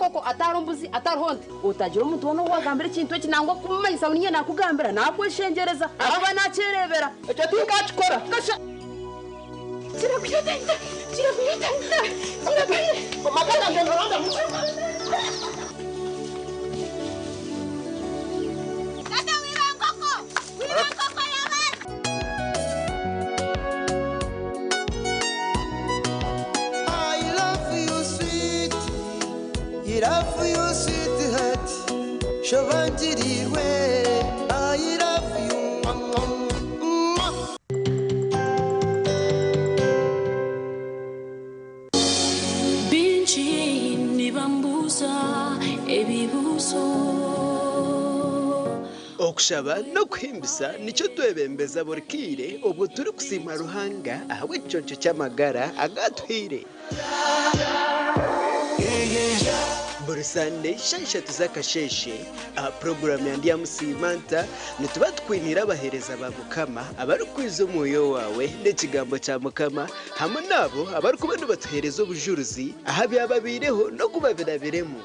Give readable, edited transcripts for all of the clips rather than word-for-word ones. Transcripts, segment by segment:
nkoko atariho mbuzi atariho nte. Otagira omuntu weena ou waagambira ekintu eki nangwa kumumanyisa ngu niinye naakugambira, naakweshengyereza ahakuba naakyereebera. Ekyo tinkaakikora. Kasha! I love you sweet, love you sweetheart, shobangirirwe. I love you. Mwah. Bingi nibambuuza ebibuuzo. Okushaba n'okuhimbisa nikyo twebembeza buri kaire obwo turikusiima Ruhanga ahabw'ekiconco ky'amagara agu atuhaire. Buri Sande shaaha ishatu z'akasheeshe aha puroguraamu ya Ndyamusiima Nta, nituba tukwiniire abaheereza ba Mukama abarikukwiza omwoyo waawe n'ekigambo kya Mukama hamwe n'abo abarikuba nibatuheereza obujurizi aha byababaireho n'oku babirabiremu.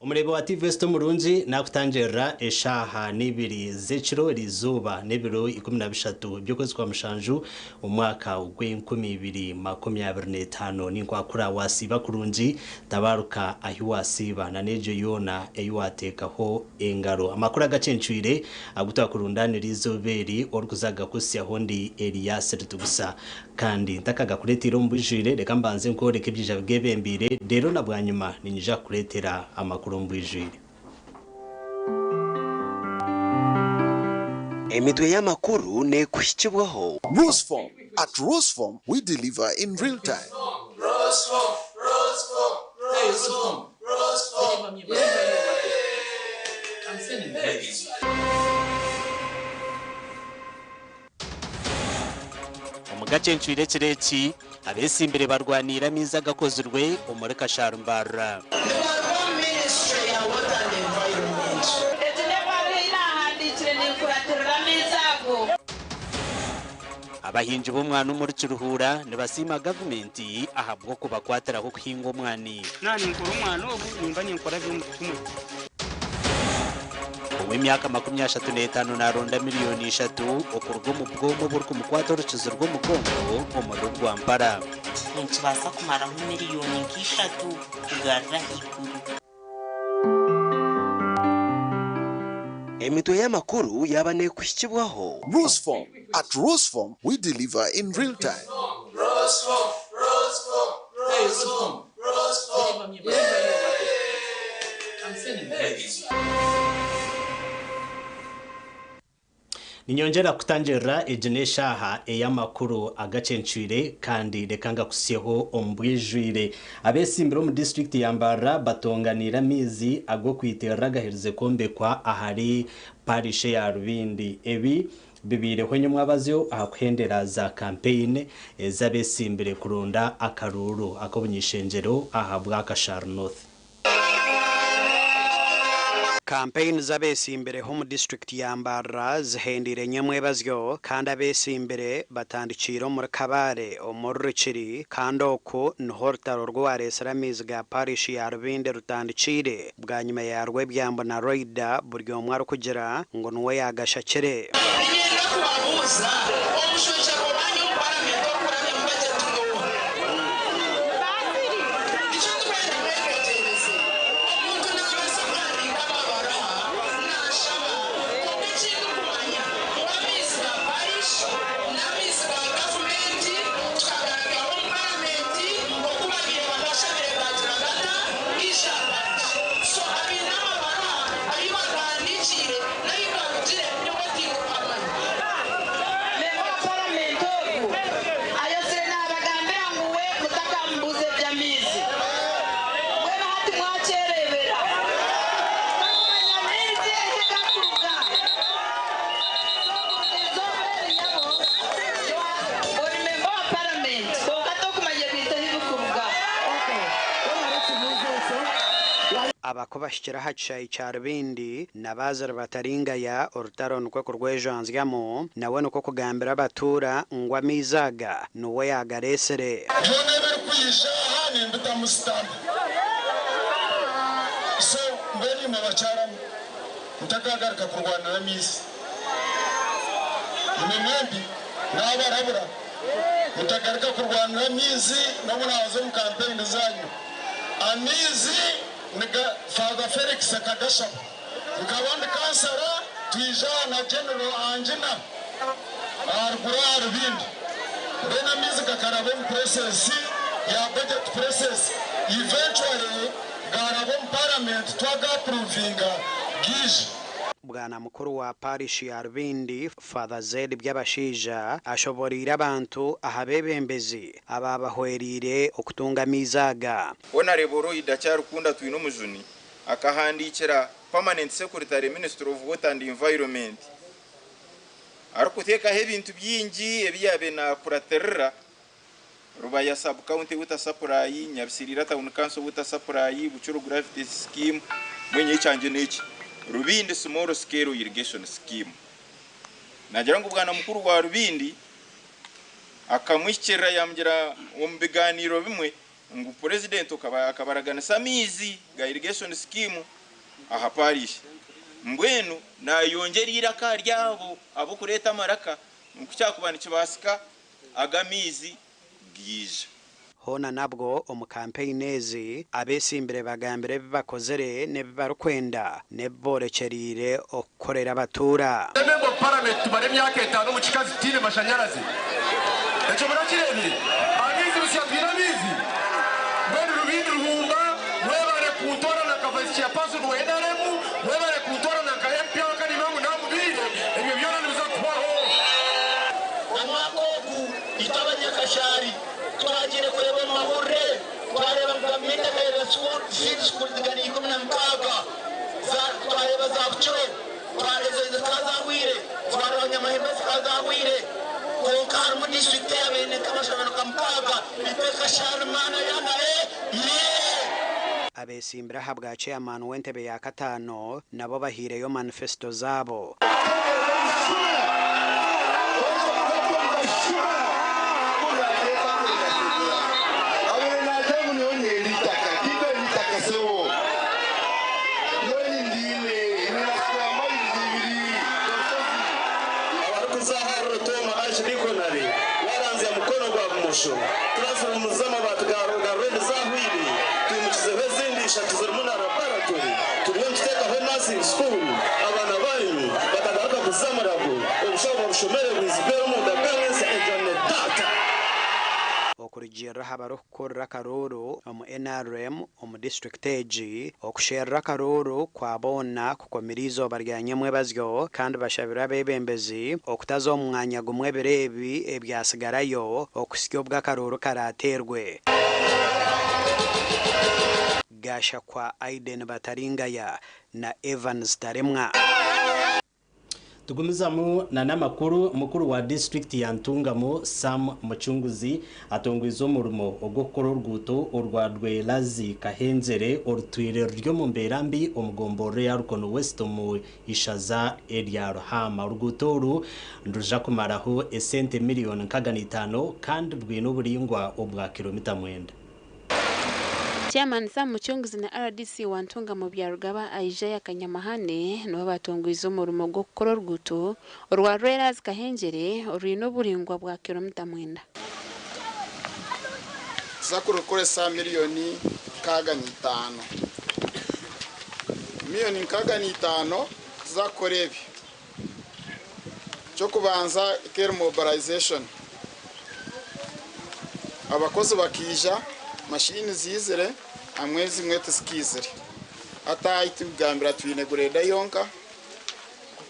Omureebi wa TV Esita omurungi naakutangirira eshaaha n'ibiri z'ekiro eriizooba n'ebiro 13 by'okwezi kwa mushanju omwaka gw'enkumi ibiri makumi abiri n'etaano. Ninkwakura waasiiba kurungi, tabaruka ahi waasiiba na n'egyo yoona ei waateekaho engaro. Amakuru agacencwire agu twakurundaanira eizooba eri orikuza kugakuhitsyaho ndi Elias Ritugusa. Kandi ntakagakureeteire omu bwijwire, reka mbanze nkworeke ebyija bigeebembeire, reero na bwanyima niinyija kukureetera amakuru omu bwijwire. Emitwe y'amakuru neekuhikibwaho. Roseform. At Roseform, we deliver in real time. Omu gacencwire ekiro eki, abeesimbire barwaniire amaizi agakozirwe omuri Kashaaru Mbarara. Nibaruga omu minisiture ya Water and Environment. Egi n'ebaruha ei naahandiikire ninkuratirira amaizi ago. Abahingi b'omwani omuri Kiruhura nibasiima gavumenti ahabw'okubakwatiraho kuhinga omwani. Naaba ninkora omwani ogu, nimba ninkora buri kimwe. Ow'emyaka 35 naronda miriyoni ishatu okuruga omu bwoma oburikumukwata orukizi rw'omugongo omuri Rwampara. Nikibaasa kumaraho miriyoni nk'ishatu kugarura ahaiguru. Emitwe y'amakuru yaaba neekuhikibwaho. Roseform. At Roseform, we deliver in real time. Ninyongyera kutangirira egi n'eshaaha ey'amakuru agacencwire kandi reka ngakuhitsyeho omu bwijwire. Abeesimbire omu disiturikiti ya Mbarara batonganiire amaizi ag'okwiterera agaherize kwombekwa ahari parish eya Rubindi. Ebi Bibaireho enyomwabazyo aha kuhendera za kampeyini ez'abetsimbire kuronda akaruuru ak'obuny'ishengyero aha bwa Kashari North. Kampeyini z'abeetsimbireho omu disiturikiti ya Mbarara zihendeire nyomwebazyo kandi abeetsimbire batandikiire omuri Kabale omuri Rukiri kandi oku niho orutaro rw'owareetsire amaizi ga parishi ya Rubindi rutandikiire bwanyima ya Rwebyambu na Roida buri omwe arikugira ngu niwe yaagashakire. Niinyenda kubabuuza, omushwekyerwa wanyu omu paramenti orikurabya omu bajeti n'oha? Nikyo ndikwenda mwetegyereze. Omuntu naabaasa kuhandiika amabaruha naashaba, kwonka eki ndikumanya ngu amaizi ga parish n'amaizi ga gavumenti tukagarabyaho omu paramenti oku babaire batashabire baagira bata? Gaija aha parish. So abaine amabaruha ahu bagahandiikiire n'ahu garugire nyowe tindikuhamanya. Memba wa Paramenti ogu ayozire nabagambira ngu we mutakamubuuza eby'amaizi. Mbwenu hati mwakyereebera. Takumanya amaizi ahi garikuruga. So eizooba eri nyabo ori memba wa Paramenti kwonka tokumanya ebintu ahi birikuruga. Abakubahikire aha kishaayi kya Rubindi na Baaziri Bataringaya orutaro nikwo kurwejwanzyamu, nawe nikwo kugambira abatuura ngu amaizi aga niwe yaagareetsire. Byona ebirikwija aha nimbitamu sitampu. So mbwenu imwe bakyaramu mutakagaruka kurwanira amaizi. Imwe mwembi naabarabura mutagaruka kurwanira amaizi n'obu naaza omu kampeyini zaanyu. Amaizi niga Father Felix akagashaba. Nkaba ndi kansara twija aha na General Angina aharuguru aha Rubindi. Mbwenu amaizi gakaraba omu process ya budget process eventually gaaraba omu parliament twaga approvinga gaija. Bwana mukuru wa parish ya Rubindi, Father Zed Byabashaija ashoboreire abantu aha beebembezi abaabahwereire okutunga amaizi aga. Honarebo Loida Kyarukunda Twinomujuni akahandiikira Permanent Secretary Ministry of Water and Environment arikuteekaho ebintu bingi ebi yaabaire naakuratirira, Rubaya Sub-County Water Supply, Nyabisiriira Town Council Water Supply, Bucuro Gravity Scheme, mbwenu ekyangye n'eki, Rubindi Small Scale Irrigation Scheme. Naagira ngu Bwana Mukuru wa Rubindi akamuhikirira yaamugira omu bigaaniiro bimwe ngu Purezidenti akabaraganisa amaizi ga Irrigation Scheme aha Parish. Mbwenu naayongyera eiraka ahari abo ab'okureeta amaraka ngu ku kyakuba nikibaasika aga amaizi gaija. Hoona nabwo omu kampeyini ezi, abeesimbire bagambire ebi bakozire n'ebi barikwenda n'ebi boorekyereire okukorera abatuura. Member of Parliament tumare emyaka etaano omu kikazi tutaine mashanyarazi. Ekyo murakireebire? Amaizi busya twine amaizi? Mbwenu Rubindi Ruhumba mwebare kuntoorana nka Vice Chairperson wa nrm, mwebare kuntoorana nka MP ahabw'okuba ngu naamubiire, ebyo byona nibiza kuhwaho. Omwaka ogu itwe abanyakashaari twagiire kureeba omu mahurire twareeba ngu gavumenti ekahereza seed school zigana 16 twareeba za Bukiro twareeba ezo zikaba zahwire twareeba Nyamahembe zikaba zahwire kwonka harimu disiturikiti eyabaire eine nk'amashomero nka mukaaga itwe Kashaari maana yana yee. Abetsimbire ahabwa Chairman w'entebe ya kataano nabo bahaireyo manifesito zaabo. Abarikuza aha Rotoma Archdeaconry waranzya mukono gwa bumosho, classrooms z'amabaati ga Rwenda zahwire, twimukizeho ezindi ishatu zirimu na laboratory, turiyo nituteekaho nursing school, abaana banyu batagaruka kuza Murago, obushaho babushomere bwizibere omunda Gang'ensi egyo ne data. Okurugiirira aha barikukurira akaruuru omu nrm omu disiturikiti egi, okusherura akaruuru kwa boona kukomire eizooba rya nyomwebazyo kandi bashabire abeebembezi okutaza omu mwanya gumwe ebiro ebi ebyatsigarayo okuhitsya obu akaruuru karaateerwe. Gashakwa Aiden Bataringaya na Evans Taremwa. Tugumizamu na n'amakuru. Mukuru wa disitulikiti ya Ntungamo, Sam Mucunguzi, atongwize omurimo ogw'okukora oruguuto orwa Rwerazi Kahenzere orutwire ruri omu mbeera mbi omu gomborora eya Rukono West omu ishaza erya Ruhaama. Oruguuto oru niruja kumaraho esente miriyoni 65 kandi rwine oburaingwa obwa kilomita 9. Chairman Sam Mucunguzi na rdc wa Ntungamo Byarugaba Isaiah Kanyamahane nibo batongwize omurimo gw'okukora oruguuto orwa Rwerazi Kahengyere orwine oburaingwa bwa kilomita 9. Tuza kurukoresa miliyoni 65. Miliyoni 65 tuza kukora ebi. Ekyokubanza keri mobilization. Abakozi bakiija, mashini ziizire, hamwe zimwe tizikiizire. Hati tugambira twine greda yonka,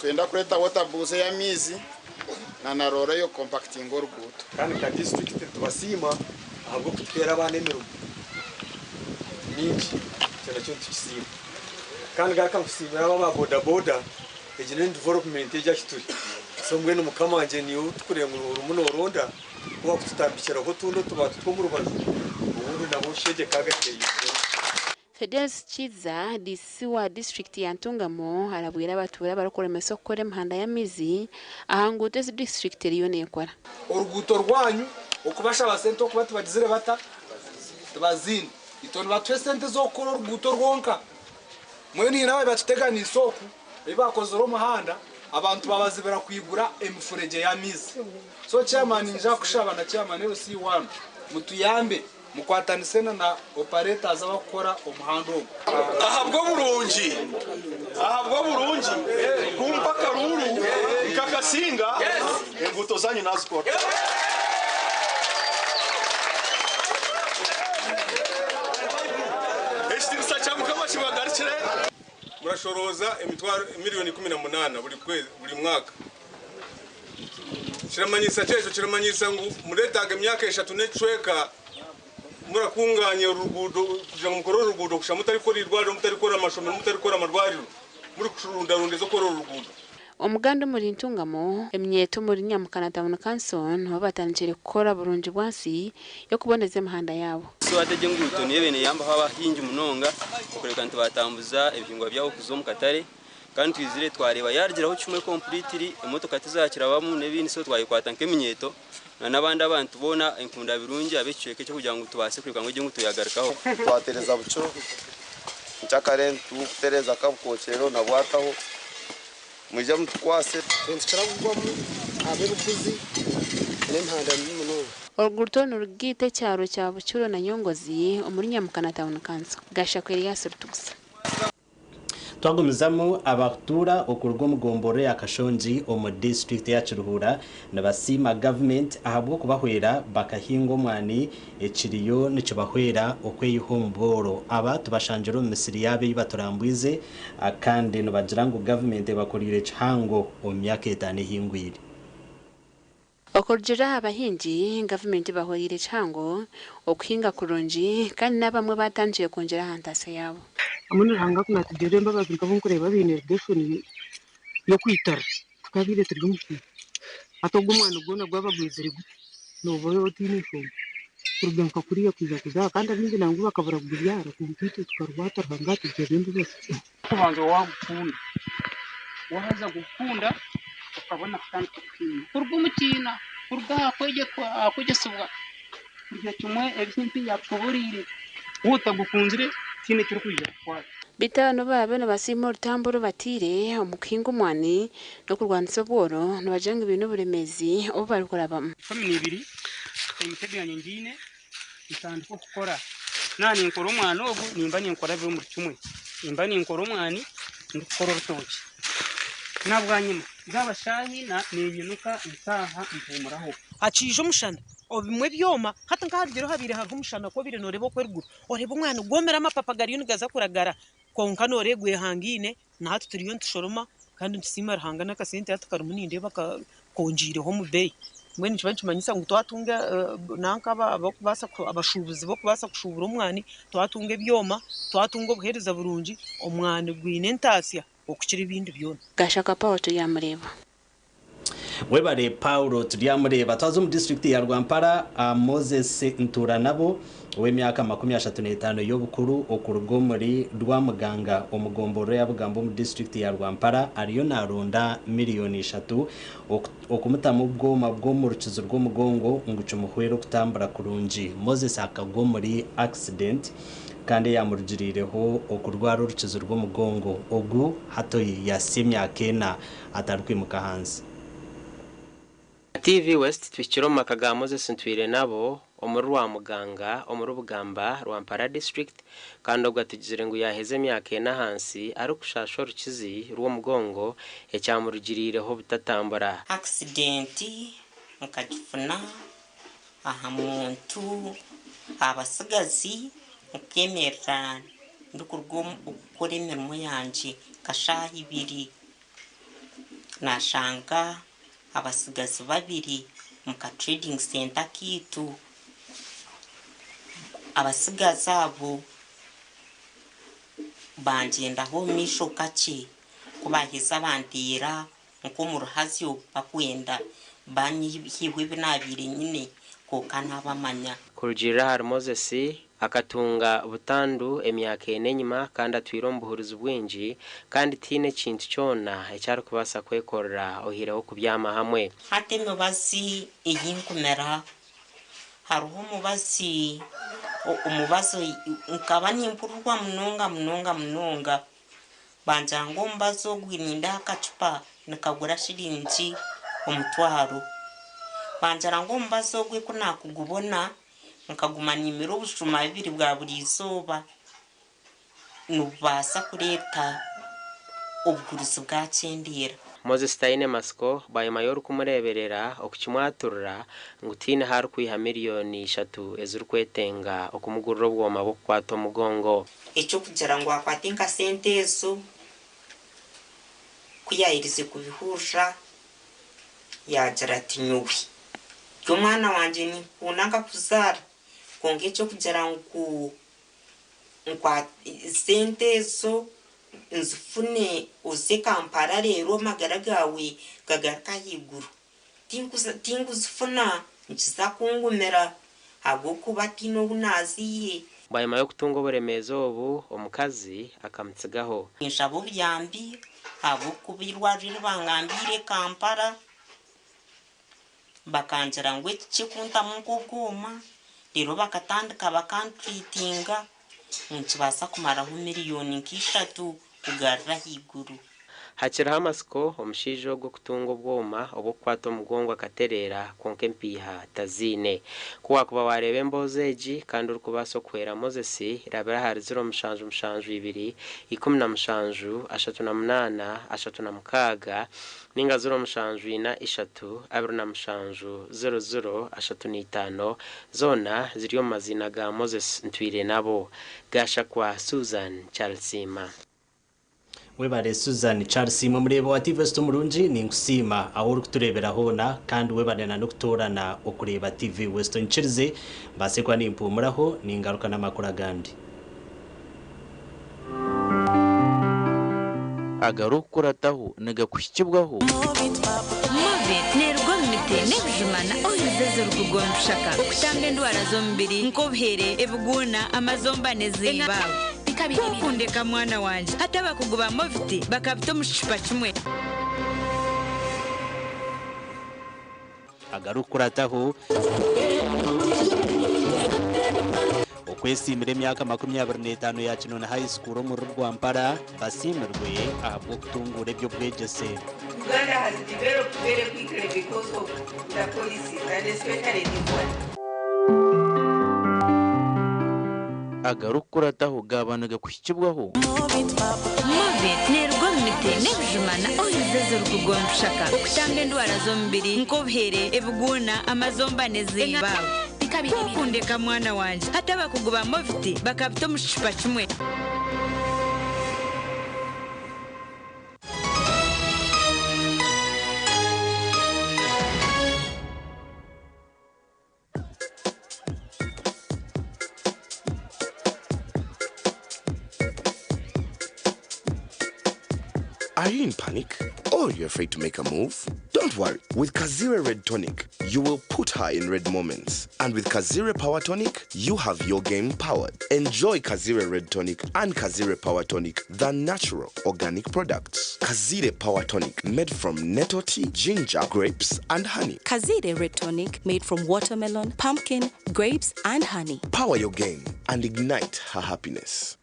twenda kureeta water bowser y'amaizi na na roller yo compacting oruguuto. Kandi nka disiturikiti nitubasiima ahabw'okutuheera abaana emirimo mingi, ekyo nakyo nitukisiima. Kandi ngaruka nkusiimira abo aba boda boda, egi ni development egi ahi turi. So mbwenu mukama wangye niiwe turikureeba ngu orimu nooronda ku bakututambikiraho otundi otubaati tw'omu rubaju obundi nabwo oshegyeke agateire. Fidelis Kiiza, DC wa disiturikiti ya Ntungamo arabwire abatuura abarikuremesa okukora emihanda y'amaizi aha nguuto ezi disiturikiti eriyo nekora. Oruguuto rwanyu okubashaba sente okuba tibagizire bata tibaziine. Itwe nibatuha esente z'okukora oruguuto rwonka. Mbwenu haine ababaire batuteganiise oku ebi bakozire omuhanda abantu babazibira kwigura emifuregye y'amaizi. So chairman niinyija kukushaba na chairman LC1 mutuyambe mukwatanise na operators abakukora omuhanda ogu. Ahabw'oburungi, ahabw'oburungi kumpa akaruuru nkakasinga, enguuto zanyu nazikora. Ekitiinisa kya Mukama kibagarukire. Murashorooza emitwaro miliyoni 18 buri kwezi buri mwaka. Kiramanyisa ki ekyo? Kiramanyisa ngu mureetaaga emyaka 3 n'ekicweka murakunganya oruguudo kugira ngu mukore oruguudo kusha mutarikukora eirwariro, mutarikukora amashomero, mutarikukora amarwariro, murikurundarunda ez'okukora oruguudo. Omuganda omuri Ntungamo, eminyeeto omuri Nyamukana Town Council nibo batandikire kukora burungi bwansi y'okuboneza emihanda yaabo. So hati egi enguuto niyo ebaire neyambaho abahingi munonga okureebeka nti batambuza ebihingwa byabo kuza omu katare kandi twizire twareeba yarugiraho kimwe completely emotoka tizakirabamu n'ebindi so twayekwata nk'eminyeeto na n'abandi abantu boona enkunda birungi ab'ekicweka ekyo kugira ngu tubaase kureebeka ngu egi enguuto yagarukaho. Twatereza bukiro, nkyakare nitutereza akabukokyero na bwataho, mwije mutukwase. Nitukira kugwamu ahabw'ebiguzi n'emihanda mibi munonga. Oruguuto nirugaita ekyaro kya Bukiro na Nyongozi omuri Nyamukana Town Council. Gashakwa Elias Rutugusa. Twagumizamu, abakutuura okuruga omu gomborora ya Kashongi omu disiturikiti ya Kiruhura nibasiima gavumenti ahabw'okubahwera bakahinga omwani ekiriyo nikibahwera okweyiha omu bworo. Aba tubashangire omu misiri yaabo ei baturambwize kandi nibagira ngu gavumenti ebakoriire kihango omu myaka 5 ehingwire. Okurugiirira aha bahingi, gavumenti ebahwereire kihango okuhinga kurungi kandi n'abamwe batandikire kwongyera aha ntaasya yaabo. Mbwenu Ruhanga ku naatugirira embabazi nk'abu nkureeba baine irrigation y'okwitara, tukabaire turi omu kiina. Hati ogwo omwani gwona gwaba gwizire guti, nooba otaine nshonga. Kuruga nka kuriya kwija kuza aha kandi abaingi nangwa bakabura kugubyara kwonka itwe tukarwata Ruhanga atugirira embabazi. Kubanza waagukunda, waaheza kugukunda okabona kutandika kuhinga. Kuruga omu kiina, kuruga aha kwegyesibwa kurya kimwe ebintu yaakuburiire, waaba otagukunzire tihaine eki orikwija kukwata. Beitu aba n'obu baraabe nibasiima orutambu oru bataire omu kuhinga omwani n'okurwanisa obworo, nibagira ngu baine oburemeezi obu barikurabamu. 12 emitego yangye ngiine ntandika okukora. Naaba ninkora omwani ogu nimba ninkora biri omuri kimwe. Nimba ninkora omwani ndikukora orutookye. Na bwanyima zaaba shaaha ina ninyinuka ntaaha mpuumuraho. Hakiija omushana, obimwe ebyoma, hati nk'aharugireho habaire hariho omushana ku obaire nooreeba okwo eruguru, oreeba omwani gwomire amapapa gariyo nigaza kuragara, kwonka nooreeba gwehangaine, na hati turiyo nitushoroma kandi nitusiima Ruhanga n'akasente hati karimu nindeeba kongyeireho omu beeyi. Mbwenu nikiba nikimanyisa ngu twatunga nanka abarikubaasa abashuubuzi b'okubaasa kushuubura omwani, twatunga ebyoma, twatunga obuheereza burungi, omwani gwine entaasya. okukira ebindi byona. Gashaka Paul Turyamureeba. Webare Paulo Turyamureeba. Twaza omu disitulikiti ya Rwampara, Moses Nturanabo ow'emyaka 35 y'obukuru okuruga omuri Rwamuganga omu gomborora ya Bugamba omu disitulikiti ya Rwampara ariyo naronda 3 miliyoni okumutamu obwoma bw'omu rukizi rw'omugongo ngu kimuhwere okutambura kurungi. Moses akagwa omuri accident kandi eyamurugiriireho okurwara orukizi rw'omugongo ogu hati yasya emyaka 4 atarikwimuka ahansi. TV West tuhikire omu maka ga Moses Ntwire nabo omuri Rwamuganga omuri Bugamba, Rwampara district, kandi ogwo atugizire ngu yaheza emyaka 4 ahansi arikushasha orukizi rw'omugongo ekyamurugiriireho obutatambura. Accident nkagifuna aha muntu abasigazi nkemerera ndikuruga okukora emirimo yangye nka shaaha 2, nashanga abasigazi babiri muka trading center kiitu. Abasigazi abo bangyendaho omu maisho kakye, ku baheza banteera nk'omu ruhazyo bakwenda banyihibwa ebi nabiire nyine, konka nabamanya. Kurugiirira ahari Moses, akatunga butandu emyaka 4 enyima kandi atwire omu buhurizi bwingi kandi tihaine ekintu kyona eki arikubaasa kwekorera oihireho kubyama hamwe. Hati emibazi ei nkumira, hariho omubazi nkaba nimpurirwa munonga munonga munonga, bangira ngu omubazi ogu nindeha akacupa nikagura shiringi 1000. Bangira ngu omubazi ogu ku nakugubona nkaguma nimira obushuma bubiri bwa buri izooba, nibubaasa kureeta obuguruzi bwakyendeera. Moses taine masiko bwanyima y'orikumureeberera okukimwaturira ngu tihaine ahu arikwiha 3 miliyoni ezirikwetenga okumugurira obwoma bw'okukwata omugongo. Ekyokugira ngu akwate nka sente ezo, ku yayerize kubihurira yagira ati, "Nyowe omwana wangye ninkukunda nkakuzaara, konka ekyokugira ngu sente ezo nzifune oze Kampala reero amagara gaawe gagaruke ahaiguru, tinkuzifuna, nikiza kungumira ahabw'okuba tiine obu naaziihe." Bwanyima y'okutunga oburemeezi obu, omukazi akamutsigaho. Ninshaba obuyambi ahabw'okuba eirwariro eri bangambiire Kampala bakangira ngu eki kikuntamu nk'obwoma reero bakatandika bakantreatinga, nikibaasa kumaraho 3 miliyoni kugarura ahaiguru. Hakiriho amasiko omushaija ogwo okutunga obwoma obw'okukwata omugongo akatereera, kwonka empiiha taziine. Ku wakuba wareeba emboozi egi kandi orikubaasa okuhwera Moses, rabira ahari 0772 17 38 36 ninga 0743 27 00 35, zoona ziri omu maziina ga Moses Ntwire nabo. Gashakwa Susan Charlesima. Webare Susan Charles. Mureba wa TV West omurungi, ninkusiima aho orikutureebera hoona kandi webare na n'okutoorana okureeba TV West. Nkirize mbaase kuba nimpumuraho, ningaruka n'amakuru agandi. Agarikukurataho nigakuhikibwaho. Movit neeruga omu miti n'ebijuma na oils ezirikuruga omu bishaka okutamba endwara z'omubiri nk'obuhere, ebiguuna, amazomba n'ezimba. Kukundeka mwana wangye, hati abakugu ba Movit bakabita omu kicupa kimwe. Agarikukurataho, okwesiimira emyaka 25 ya Kinoni High School omuri Rwampara, basiimirwe ahabw'okutunguura eby'obwegyese. Uganda has developed very quickly because of the policies, and especially this one. Agarikukurataho gaba nigakuhikibwaho. Movit neeruga omu miti n'ebijuma na oils ezirikuruga omu bishaka okutamba endwara z'omubiri nk'obuhere, ebiguuna, amazomba n'ezimba. Kukundeka mwana wangye, hati abakugu ba Movit bakabita omu kicupa kimwe. Are you in panic? Or you're afraid to make a move? Don't worry. With Kazire Red Tonic, you will put her in red moments. And with Kazire Power Tonic, you have your game powered. Enjoy Kazire Red Tonic and Kazire Power Tonic, the natural organic products. Kazire Power Tonic, made from nettle tea, ginger, grapes, and honey. Kazire Red Tonic made from watermelon, pumpkin, grapes, and honey. Power your game and ignite her happiness.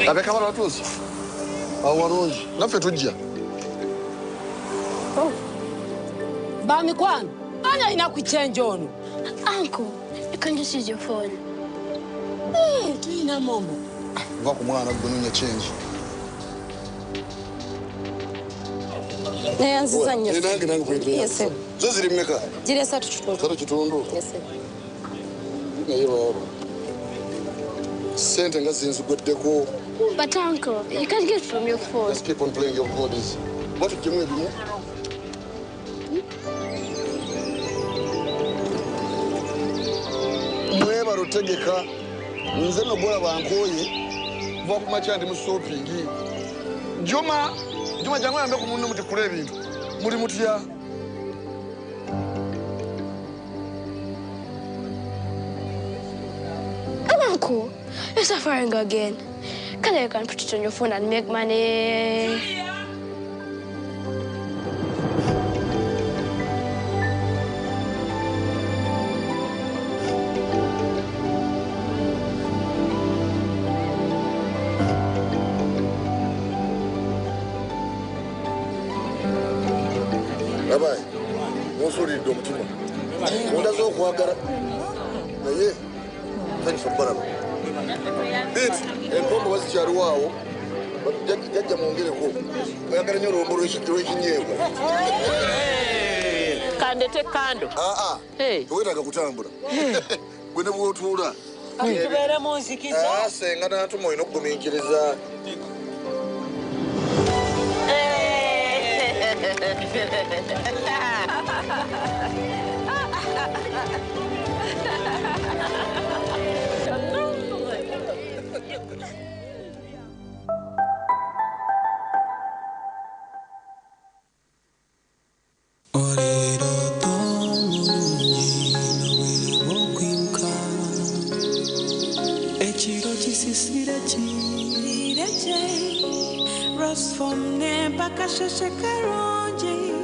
Abekabala batuusi awo walungi naffe tujja. Bamikwano, ani alina ku change ono? Uncle, you can just use your phone. Eh, tuyina momo. Va ku mwana gwe nonya change. Neyanziza nnyo. Eh, nange nange kwetera. Yes, sir. Zo ziri mmeka? Ziri 3.5. 3.5? Yes, sir. Naye baaba sente nga zinzigweddeko. But uncle, you can get from your phone. Just keep on playing your bodies. Batuggyemu ebimu. Mwebale otegeka. Nze nno gwolaba nkooye kuva ku makya ndi mu shopping. Juma, Juma jangu oyambe ku munno mutikkule ebintu. Muli mutya? Oh, uncle, you're suffering again. Can you can put it on your phone and make money? Abayi, munsuulidde omutima. Mundaze okwagala. Naye nsanyusa okubalaba. Biitu, empombo bazikyaliwo awo. Jjajja mwongereko. Oyagala nnyo olwombo lw'ekinyeebwa. Kandete kando. Aa, tewetaaga kutambula. Gwe ne bw'otuula. Tubeere mu nzikiza. Ah, ssenga n'atuma olina okugumiikiriza. Ekiro kisisire kireje Rosfom nempaka sheshe karungi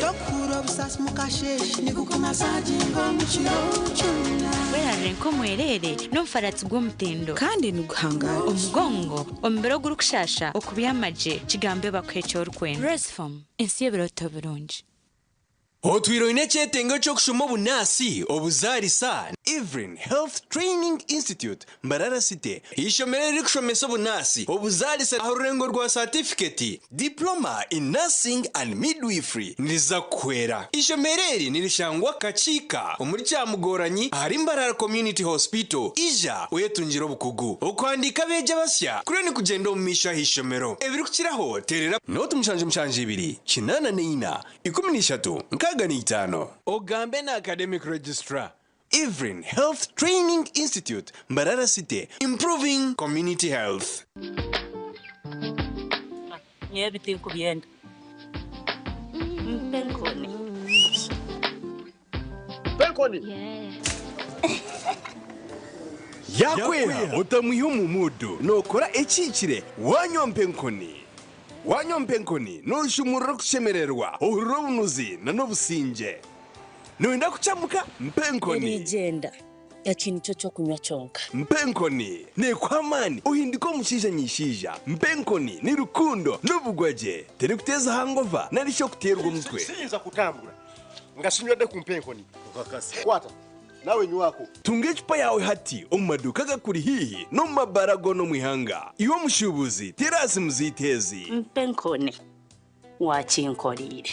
Tokura obusasi mukasheshe nikukumasajinga omukiro kyonna. Werarire nk'omwerere n'omufaratsi gw'omutindo kandi niguhangara omugongo omubiri ogurikushasha okubyamagye kigambe bakuha ekyorikwenda. Resfom ensi y'ebiroto birungi. Otwire oine ekyetengo ky'okushoma obunaasi obuzaarisa Evelyn Health Training Institute Mbarara City ishomero erikushomesa obunaasi obuzaarisa aha rurengo rwa satifiketi diploma in nursing and midwifery niriza kuhwera. Ishomero eri nirishangwa Kakiika omuri Kyamugoranyi ahari Mbarara Community Hospital. Ija oyetungire obukugu okuhandiika abeegi abasya kuriyo nikugyenda omu maisho aha ishomero ebirikukiraho terera noti 772 84 13 65 ogambe na academic registrar. Evelyn Health Training Institute, Mbarara City, improving community health. Nyewe ebiti nkubyenda. Mpe enkoni. Mpe enkoni. Yakwera otamwiha omu mudu nokora ekiikire wanywa mpa enkoni. Wanywa mpa enkoni noshumurira okushemererwa ohurira obunuzi na n'obusinge. Noyenda kucamuka mpa enkoni. Erigenda eki nikyo kyokunywa kyonka. Mpa enkoni nekuha amaani ohindika omushaija nyishaija. Mpa enkoni ni rukundo n'obugwagye terikuteeza hangova nari shi okuteerwa omutwe. Siyinza kutambula nga sinywedde ku mpenkoni. Kwata nawe nywako. Tunga ecupa yawe hati omu maduuka agakuri haihi n'omu mabara goona omu ihanga. Iwe omushuubuzi terasi muziteezi. Mpa enkoni wakinkoriire.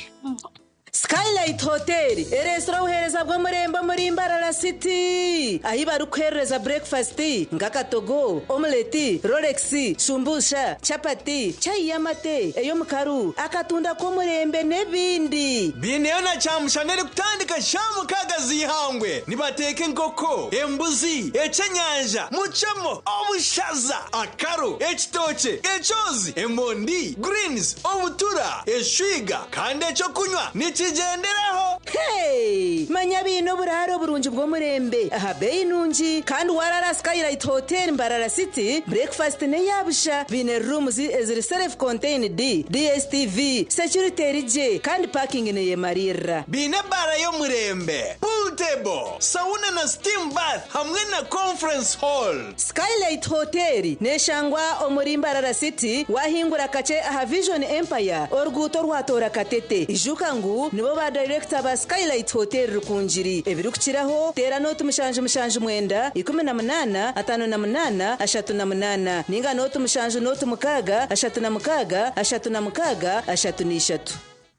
Skylight Hotel ereetsire obuheereza bw'omurembe omuri Mbarara City ahi barikuheerereza breakfast nk'akatogo, omelette, rolex, shumbusha, chapati, chai y'amate, ey'omukaru, akatunda k'omurembe n'ebindi. Biineyo na kyamushana erikutandika shaaha mukaaga z'eihangwe. Nibateeka enkoko, embuzi, ekyenyanja, mucemo, obushaza, akaro, ekitookye, ekyozi, emondi, greens, obutura, eshwiga kandi ekyokunywa nikigyenderaho. Hey! Manya baine oburaaro burungi bw'omurembe aha beeyi nungi kandi warara Skylight Hotel Mbarara City, breakfast n'eya busha. Baine rooms eziri self contained, DSTV, security eri gye kandi parking neyemariirira. Baine ebaara y'omurembe, pool table, sauna na steam bath hamwe na conference hall. Skylight Hotel neshangwa omuri Mbarara City wahingura kakye aha Vision Empire oruguuto orwatoora Katete. Ijuka ngu nibo ba dayirekita ba Skylight Hotel Rukungiri. Ebirikukiraho teera nooti 779 18 58 38 ninga nooti 7 nooti 6 36 36 33.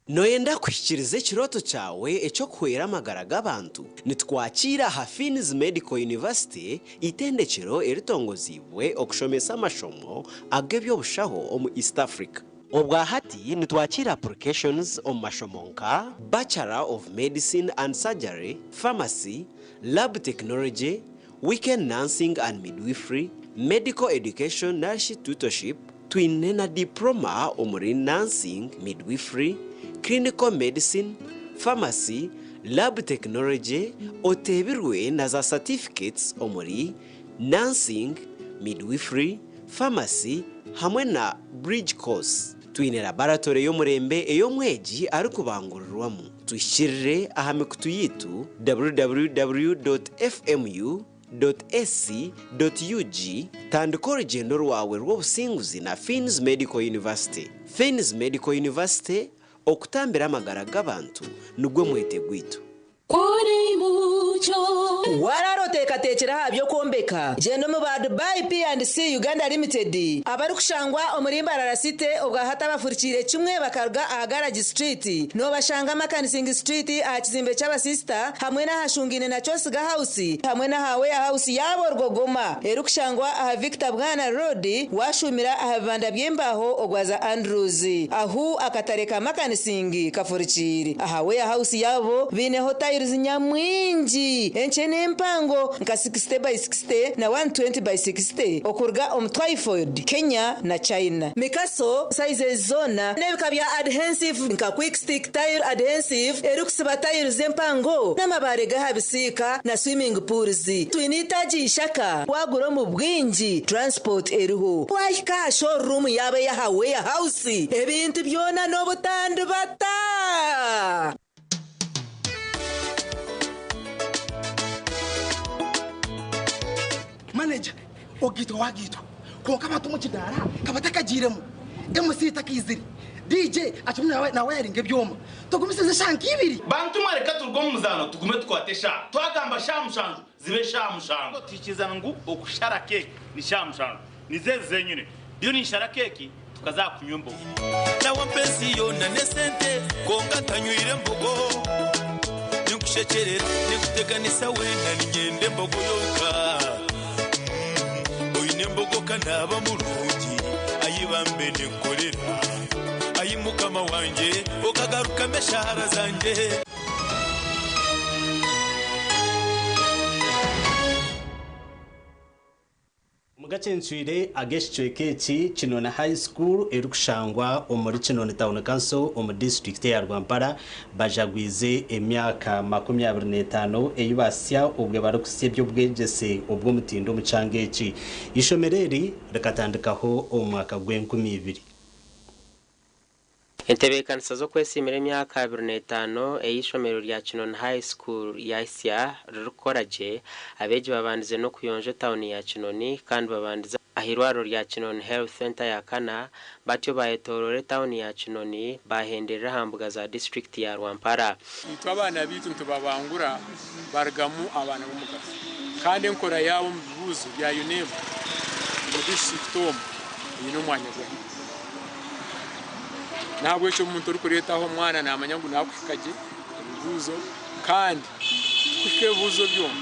Nooyenda kuhikiiriza ekirooto kyawe eky'okuhwera amagara g'abantu? Nitukwakiira aha Fiins Medical University, eitendekyero eritongoziibwe okushomesa amashomo ag'eby'obushaho omu East Africa. Obwa hati nitwakiira applications omu mashomo nka, Bachelor of Medicine and Surgery, Pharmacy, Lab Technology, Weekend Nursing and Midwifery, Medical Education narishi Tutorship, Twine na Diploma omuri Nursing, Midwifery, Clinical Medicine, Pharmacy, Lab Technology, oteebirwe na za Certificates omuri Nursing, Midwifery, Pharmacy hamwe na Bridge Course. Twine Laboratory y'omurembe ei omwegi arikubangurirwamu. Tuhikirire aha mikutu yaitu www.fmu. Ac.ug Tandika orugyendo rwawe rw'obusinguzi na Fiins Medical University. Fiins Medical University, okutambira amagara g'abantu nigwo mwete gwaitu. Waraara oteekateekire aha by'okwombeka? Gyenda omu ba Dubai P&C Uganda Limited abarikushangwa omuri Mbarara City obwahati abafurikiire kimwe bakaruga aha Garage Street. Noobashanga Makanising Street aha kizimbe ky'abasisita hamwe n'ahashungaine na Kyosiga House hamwe n'aha Warehouse yaabo Rwogoma erikushangwa aha Victor Bwana Road waashuumira aha bibanda by'embaaho ogwaza Andrews ahu akatare ka Makanising kafurikiire. Aha Warehouse yaabo baineho tiles nyamwingi enkye n'empango nka 60 by 60 na 120 by 60 okuruga omu Twyford, Kenya na China. Mikaso sizes zoona n'ebika bya adhensive nka Quick Stick Tile Adhensive erikusiba tiles empango n'amabaare g'aha bisiika na swimming pools. Twine eitaagi Ishaka waagura omu bwingi transport eriho. Waahika aha showroom yaabo ey'aha Warehouse ebintu byona n'obutandibata. Manager, ogaitwa wagaitwa kwonka abantu omu kidaara ka batakagiiremu, MC takaizire, DJ akirimu nawayaringa ebyoma. Tugumisirize eshaaha nk'ibiri. Bantu mwe reka turuge omu muzaano tugume tukwate eshaaha. Twagamba shaaha mushanju zibe shaaha mushanju. Tuhikirizana ngu okushara keeki ni shaaha mushanju. Nizo ezi zenyine. Ndiyo ninshara keeki tukaza aha kunywa embogo. Nawe ampa ensi yoona n'esente kwonka ntanywire mbogo. Ninkushekyerera ninkuteganisa weena niinyenda embogo yonka. Oine embogo ka naaba murungi ayi bambe ninkukorera. Ayi mukama wangye okagarukamu eshaara zangye. Omu gacencwire ag'ekicweka eki, Kinoni High School erikushangwa omuri Kinoni Town Council omu disiturikiti eya Rwampara bajagwize emyaka 25 ei basya obwe barikuhitsya eby'obwegyese obw'omutindo omu kyanga eki. Eishomero eri rikatandikaho omu mwaka gw'enkumi ibiri. Entebeekanisa z'okwesiimira emyaka 25 ei eishomero rya Kinoni High School ryahitsya ririkukora gye, abeegi babandize n'okuyonja etauni ya Kinoni kandi babandize ah'eirwariro rya Kinoni Health Centre ya kana batyo bayetooroora etauni ya Kinoni bahenderera aha mbuga za disiturikiti ya Rwampara. Itwe abaana baitu nitubabangura barugamu abaana b'omugasho kandi enkora yaabo omu bibuuzo bya UNEB omu disiturikiti omu eine omwanya gw'ahaiguru. N'ahabw'ekyo omuntu orikureetaho omwana naamanya ngu naakuhika gye. ebibuuzo kandi kuhika ebibuuzo byonka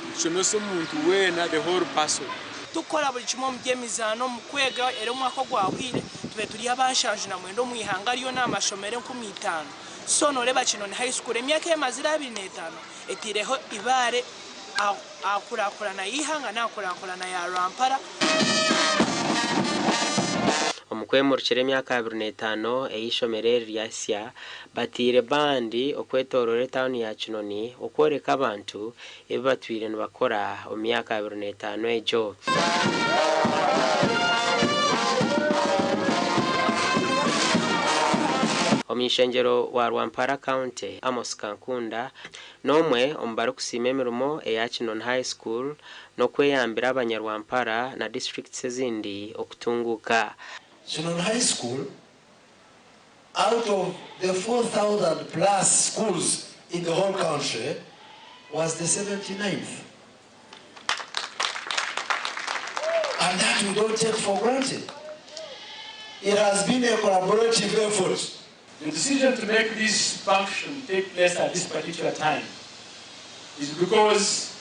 nitushomesa omuntu weena the whole person. Tukukora buri kimwe omu by'emizaano, omu kwega era omwaka ogwahwire tube turi aba 79 omu ihanga ryona aha mashomero 5000. So noreeba Kinoni High School emyaka emazire 25 eteireho ibaare aha nkurakurana y'eihanga n'aha nkurakurana ya Rwampara. Omu kwemurikira emyaka 25 ey'eishomero eri ryasya, bataire bandi okwetoorora etauni ya Kinoni okworeka abantu ebi batwire nibakora omu myaka 25 egyo. Omuny'ishengyero wa Rwampara County, Amos Kankunda, n'omwe omu barikusiima emirimo eya Kinoni High School n'okweyambira abanyarwampara na disiturikiti ezindi okutunguuka. Kinoni High School, out of the 4,000 plus schools in the whole country, was the 79th. And that we don't take for granted. It has been a collaborative effort. The decision to make this function take place at this particular time is because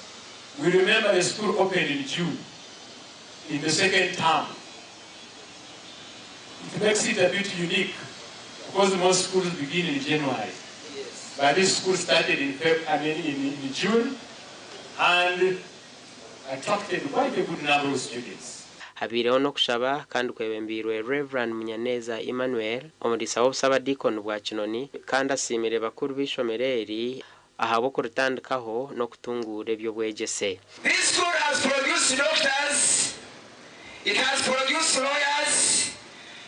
we remember the school opened in June, in the second term. It makes it a bit unique because most schools begin in January. Yes. But this school started in, Feb, I mean in June and attracted quite a good number of students. Habaireho n'okushaba kandi kwebembeirwe Rev Munyaneza Emmanuel, omuriisa w'obusabadiikoni bwa Kinoni kandi asiimire bakuru b'eishomero eri ahabw'okuritandikaho n'okutunguura eby'obwegyese. This school has produced doctors, it has produced lawyers,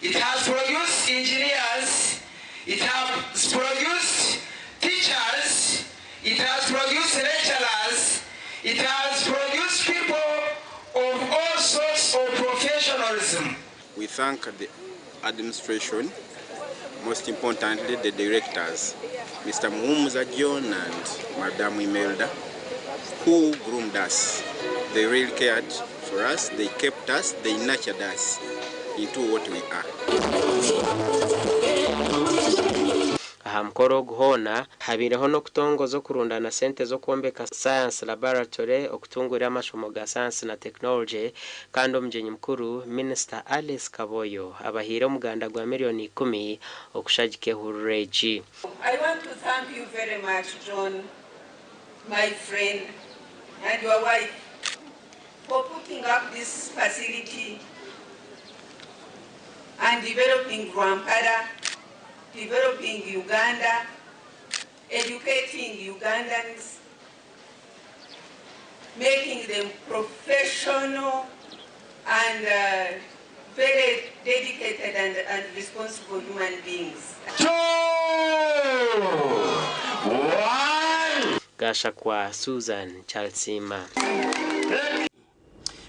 it has produced engineers, it has produced teachers, it has produced lecturers, it has produced people of all sorts of professionalism. We thank the administration, most importantly the directors, Mr. Muhumuza John and Madam Imelda, who groomed us. They really cared for us, they kept us, they nurtured us into what we are. Aha mukoro ogu hoona habaireho n'okutongoza okurundana sente z'okwombeka Science Laboratory okutunguura amashomo ga sayansi na tekinologye kandi omugyenyi mukuru Minisita Alice Kaboyo abahaire omuganda gwa miriyoni 10 okushagika ehururu egi. I want to thank you very much, John, my friend, and your wife, for putting up this facility and developing Rwampara, developing Uganda, educating Ugandans, making them professional and very dedicated and responsible human beings. Gashakwa Susan Charles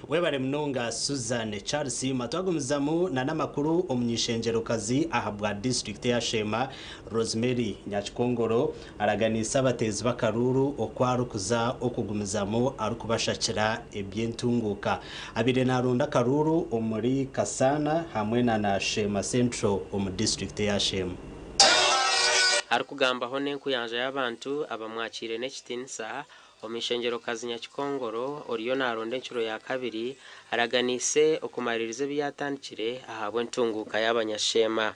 Webare munonga Susan Charles. Twagumizamu na n'amakuru, omunyishengerokazi aha bwa disitulikiti ya Sheema, Rosemary Nyakikongoro, araganisa abateezi b'akaruuru oku arikuza okugumizamu arikubashakira eby'entunguuka. Abaire naronda akaruuru omuri Kasana hamwe na Sheema Central omu disitulikiti ya Sheema. Arikugambaho n'enkuyanja y'abantu abamwakiire n'ekitiinisa, omunyishengerokazi Nyakikongoro oriyo naronda enshuro ya kabiri araganiise okumaririza ebi yatandikire ahabw'entunguuka y'abanyasheema.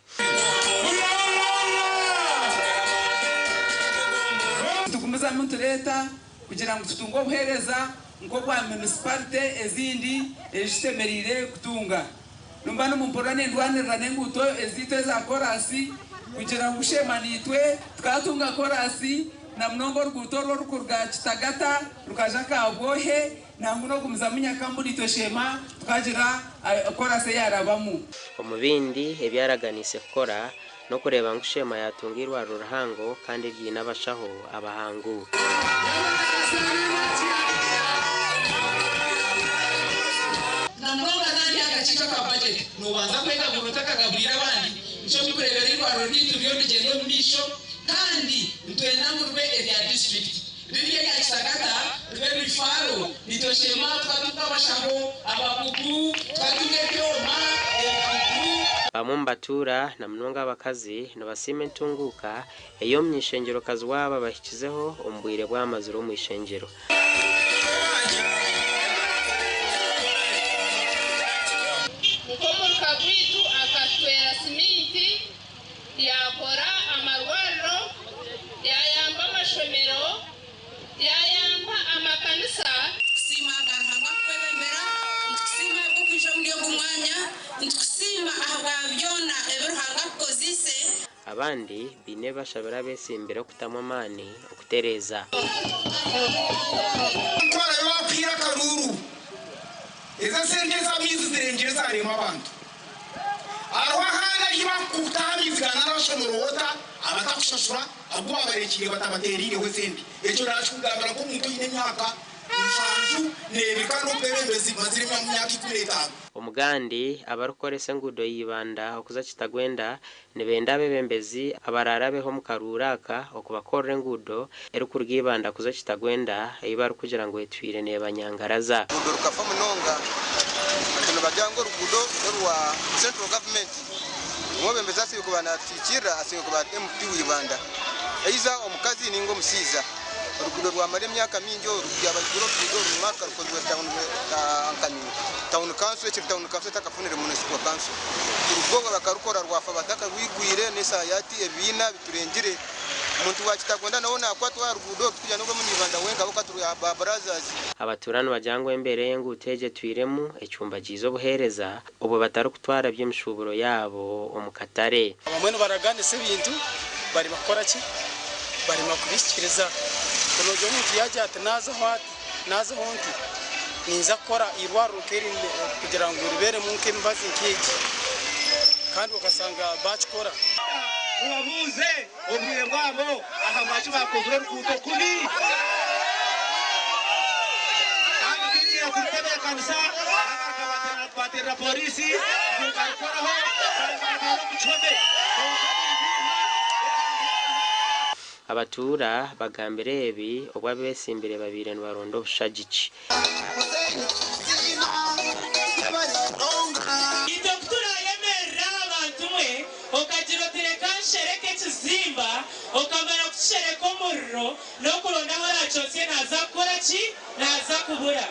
Tugumizamu nitureeta kugira ngu tutunge obuheereza nk'obwa municipality ezindi ezishemereire kutunga. Nimba nimumporera nindwanirira n'enguuto ezaitu eza korasi kugira ngu Sheema naitwe tukatunga korasi, na munonga oruguuto orwo orukuruga Kitagata rukaja Kabwohe, nangwa n'ogumizamu Nyakambu, naitwe Sheema tukagira korasi eyarabamu. Omu bindi ebi araganiise kukora n'okureeba ngu Sheema yatunga eirwariro rihango kandi eriine abashaho abahangu. Na munonga nari akakiiko ka budget nobanza kwegabura otakagaburiire abandi. Nikyo turikureebera eirwariro ryaitu ririyo nirigyenda omu maisho, kandi nitwenda ngu ribe erya district, riri erya Kitagata, ribe referral. Nitwe Sheema twatunga abashaho abakugu, twatunga ebyoma ebikugu. Bamwe omu batuura na munonga abakazi nibasiima entunguuka ei omuny'eishengyerokazi waabo abahikizeho omu bwire obu amazire omu ishengyero. Nk'omuruka gwaitu akatutwera siminti, yaakora amarwariro, yaayamba amashomero, yaayamba amakanisa. Nitukusiima ahabwa Ruhanga kukwebembera, nitukusiima ahabw'okwija omuri ogu mwanya, nitukusiima ahabwa byona ebi Ruhanga akukozeise. Abandi baine ebi bashabire abetsimbire okutamu amaani okutereeza. Ntwara ahi waakuhiira akaruuru. Ezo esente ez'amaizi zirengire zaarema abantu. Hariho ahandi ahi barikutaha amaizi ga National Water abatakushashura agu waabarekiire batabateereireho esente. Ekyo naakikugambira nk'omuntu oine emyaka 72 kandi obwebembezi mmazire emyaka 15. Omugandi, abarikukoresa enguudo ya Ibanda okuza Kitagwenda nibenda abeebembezi abaraarabeho omu karuuru aka okubakorera enguudo erikuruga Ibanda kuza Kitagwenda ei barikugira ngu etwire neebanyangaraza. Oruguudo rukafa munonga hati nibagira ngu oruguudo n'orwa central government. Omwebembezi asemeriire kuba natuhikiirira asemeriire kuba ari MP wa Ibanda either omukazi ninga omushaija. Oruguudo rwamara emyaka mingi oru ryabaigura oruguudo oru nyima rukozirwe town council ekiri town council etakafunire municipal council. Kuruga obwo bakarukora rwafa batakarwigwire n'eshaaha y'hati ebiina biturengire. Omuntu wa Kitagwenda nawe nakwatwa aha ruguudo oru tikugira ngu omu Ibanda wenka hoka turi ba brothers. Abatuura nibagira ngu embeera ey'enguuto egi etwiremu ecumbagiize obuheereza obwo batarikutwara by'emishuuburo yaabo omu katare. Abamwe nibaraganisa ebintu barema kukora ki? Barema kubihikiriza. Onogira omuntu yaagira ati naazaho ati, naazaho nti, ninza kukora eirwariro nk'eri kugira ngu ribeeremu nk'emibazi nk'egi kandi okashanga baakikora. Mubabuuze obwire bwabo ahabwaki baakozire oruguuto kubi. Kandi twizire kurutebeekanisa bagaruka baateerera pooriisi ngu barukoreho kandi baruteere omu kihome. Kwonka biri biiha Abatuura bagambire ebi obu abetsimbire babaire nibaronda obushagiki. Itwe ku turaayemerera aha bantu mwe, okagira oti reka nshereke ekizimba, okamara kukishereka omuriro n'okuronda ahu oraakyotsye naaza kukora ki? Naaza kubura.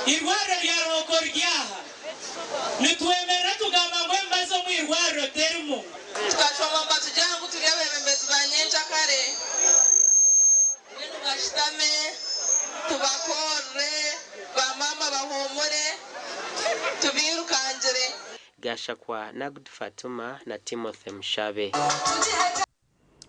Eirwariro rya Ruhooko riri aha. Nitwemerera tugamba ngu emibazi omu irwariro terimu. Tukashoma nibatugira ngu turi abeebembezi ba nyenkyakare, mbwenu bashutame tubakorere, bamaama bahuumure, tubairukangire. Gashakwa Nagd Fatuma na Timothy Mushabe.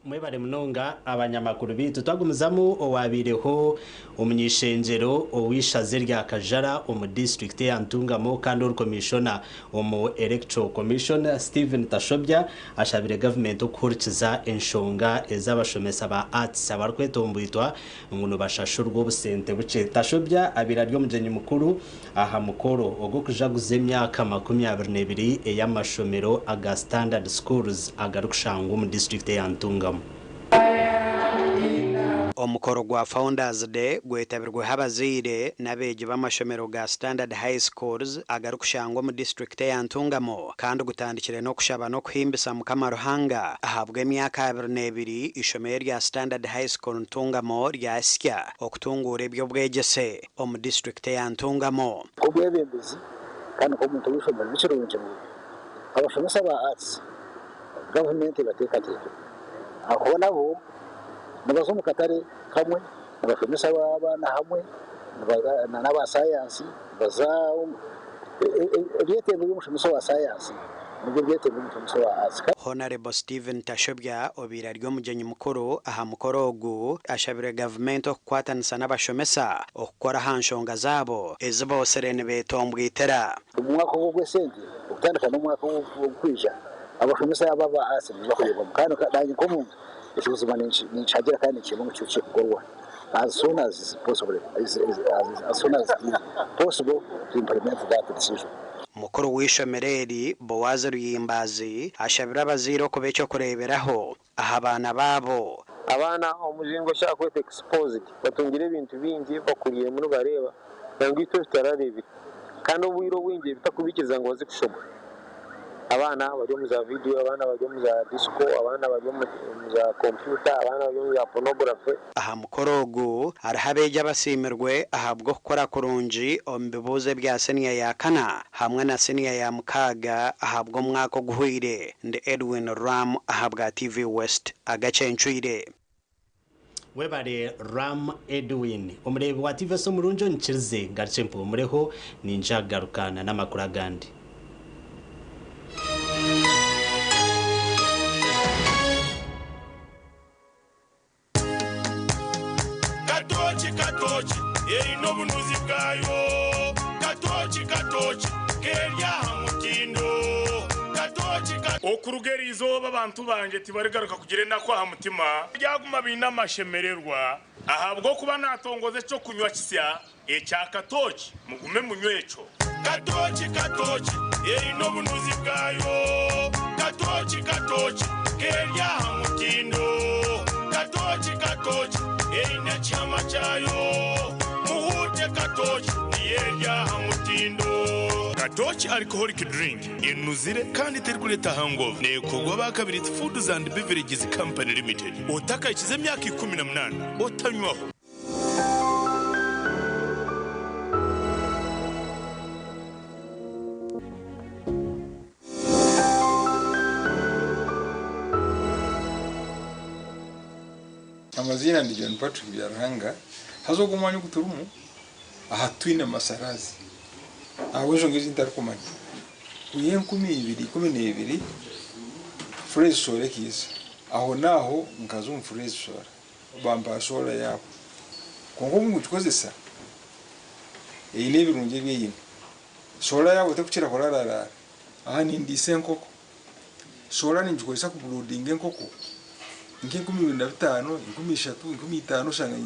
Mwebare munonga abanyamakuru baitu. Twagumizamu owabaireho omuny'eishengyero ow'eishaza erya Kajara omu disiturikiti eya Ntungamo kandi ori komishona omu Electoral Commission, Stephen Tashobya ashabire gavumenti okuhurikiza enshonga ez'abashomesa ba Arts abarikwetombwitwa ngu nibashashurwa obusente bukye. Tashobya abaire ari omugyenyi mukuru aha mukoro ogw'okujaguza emyaka 22 ey'amashomero aga Standard Schools agarikushangwa omu disiturikiti eya Ntungamo. Omukoro gwa Founders Day gwetabirweho abazaire n'abeegi b'amashomero ga Standard High Schools agarikushangwa omu disiturikiti eya Ntungamo kandi gutandikire n'okushaba n'okuhimbisa Mukama Ruhanga ahabw'emyaka 22 eishomero erya Standard High School Ntungamo ryahitsya okutunguura eby'obwegyese omu disiturikiti eya Ntungamo. Nk'omwebembezi kandi nk'omuntu ow'eishomero nikirungi ngu abashomesa ba Arts gavumenti ebateekateeke ahakuba nabo nibaza omu katare kamwe, nibashomesa abaana hamwe n'aba sayansi, nibaza ebyetengo by'omushomesa wa sayansi nibyo byetengo by'omushomesa wa Arts. Honarebo Stephen Tashobya obaire ari omugyenyi mukuru aha mukoro ogu ashabire gavumenti okukwatanisa n'abashomesa okukora aha nshonga zaabo ezi boosire nibeetombwitira. Omu mwaka ogu ogw'esente okutandika n'omwaka ogurikwija, abashomesa aba aba Arts nibaija kureebwamu kandi naanye nk'omuntu ekyo buzima ninkihagira kandi ninkyenda ngu kihikye kukorwa as soon as possible, as soon as it is possible to implement that decision. Mukuru w'eishomero eri, Boaz Ruyimbaazi ashabire abazaire okuba eky'okureeberaho aha baana baabo. Abaana omuzingo oshaha kweta exposed batungire ebintu bingi bakuriiremu nibareeba nangwa itwe tutarareebire kandi obwire obwingi bitakubikiriza ngu baze kushoma. Abaana bari omu za vidiyo, abaana bari omu za disiko, abaana bari omu za kompyuta, abaana bari omu za pornography. Aha mukoro ogu hariho abeegi abasiimirwe ahabw'okukora kurungi omu bibuuzo ebya siniya ya kana hamwe na siniya ya mukaaga ahabw'omwaka oguhweire. Ndi Edwin Ram ahabwa TV West agacencwire. Webare Ram Edwin. Omureebi wa TVS omurungi onyikirize ngarukye mpumureho ninyija kugaruka na n'amakuru agandi. Katooki katooki eine obunuzi bwayo Katooki katooki keri aha mutindo Katooki ka. Okuruga eri izooba abantu bangye tibarigaruka kugira enaku aha mutima, baryaguma baine amashemererwa, ahabw'okuba naatongoza eky'okunywa kisya ekya katooki, mugume munywe ekyo. Katooki katooki eine obunuzi bwayo Katooki katooki keri aha mutindo Katooki katooki eine ekihama kyayo Muhuute katooki niyo eri aha mutindo. Katooki Alcoholic Drink enuzire kandi terikureeta hangover neekorwa aba Kabirizi Foods and Beverages Company Limited. Otakahikize emyaka 18 otanywaho. Amaziina ndi John Patrick Byaruhanga, haza ogu omwanya ogu turimu aha titwine masarazi ahabw'enshonga ezi ntarikumanya. Kwiha 2012 Phrase Solar ekaija, aho n'aho nkaza omu Phrase Solar bampa solar yaabo. Kwonka obu ndikugikozesa eine ebirungi ebi eine. Solar yaabo terikukira kurararaara. Aha nindiisa enkoko. Solar ningikozesa kuburuudinga enkoko nka 2005, 3000, 5000 oshanga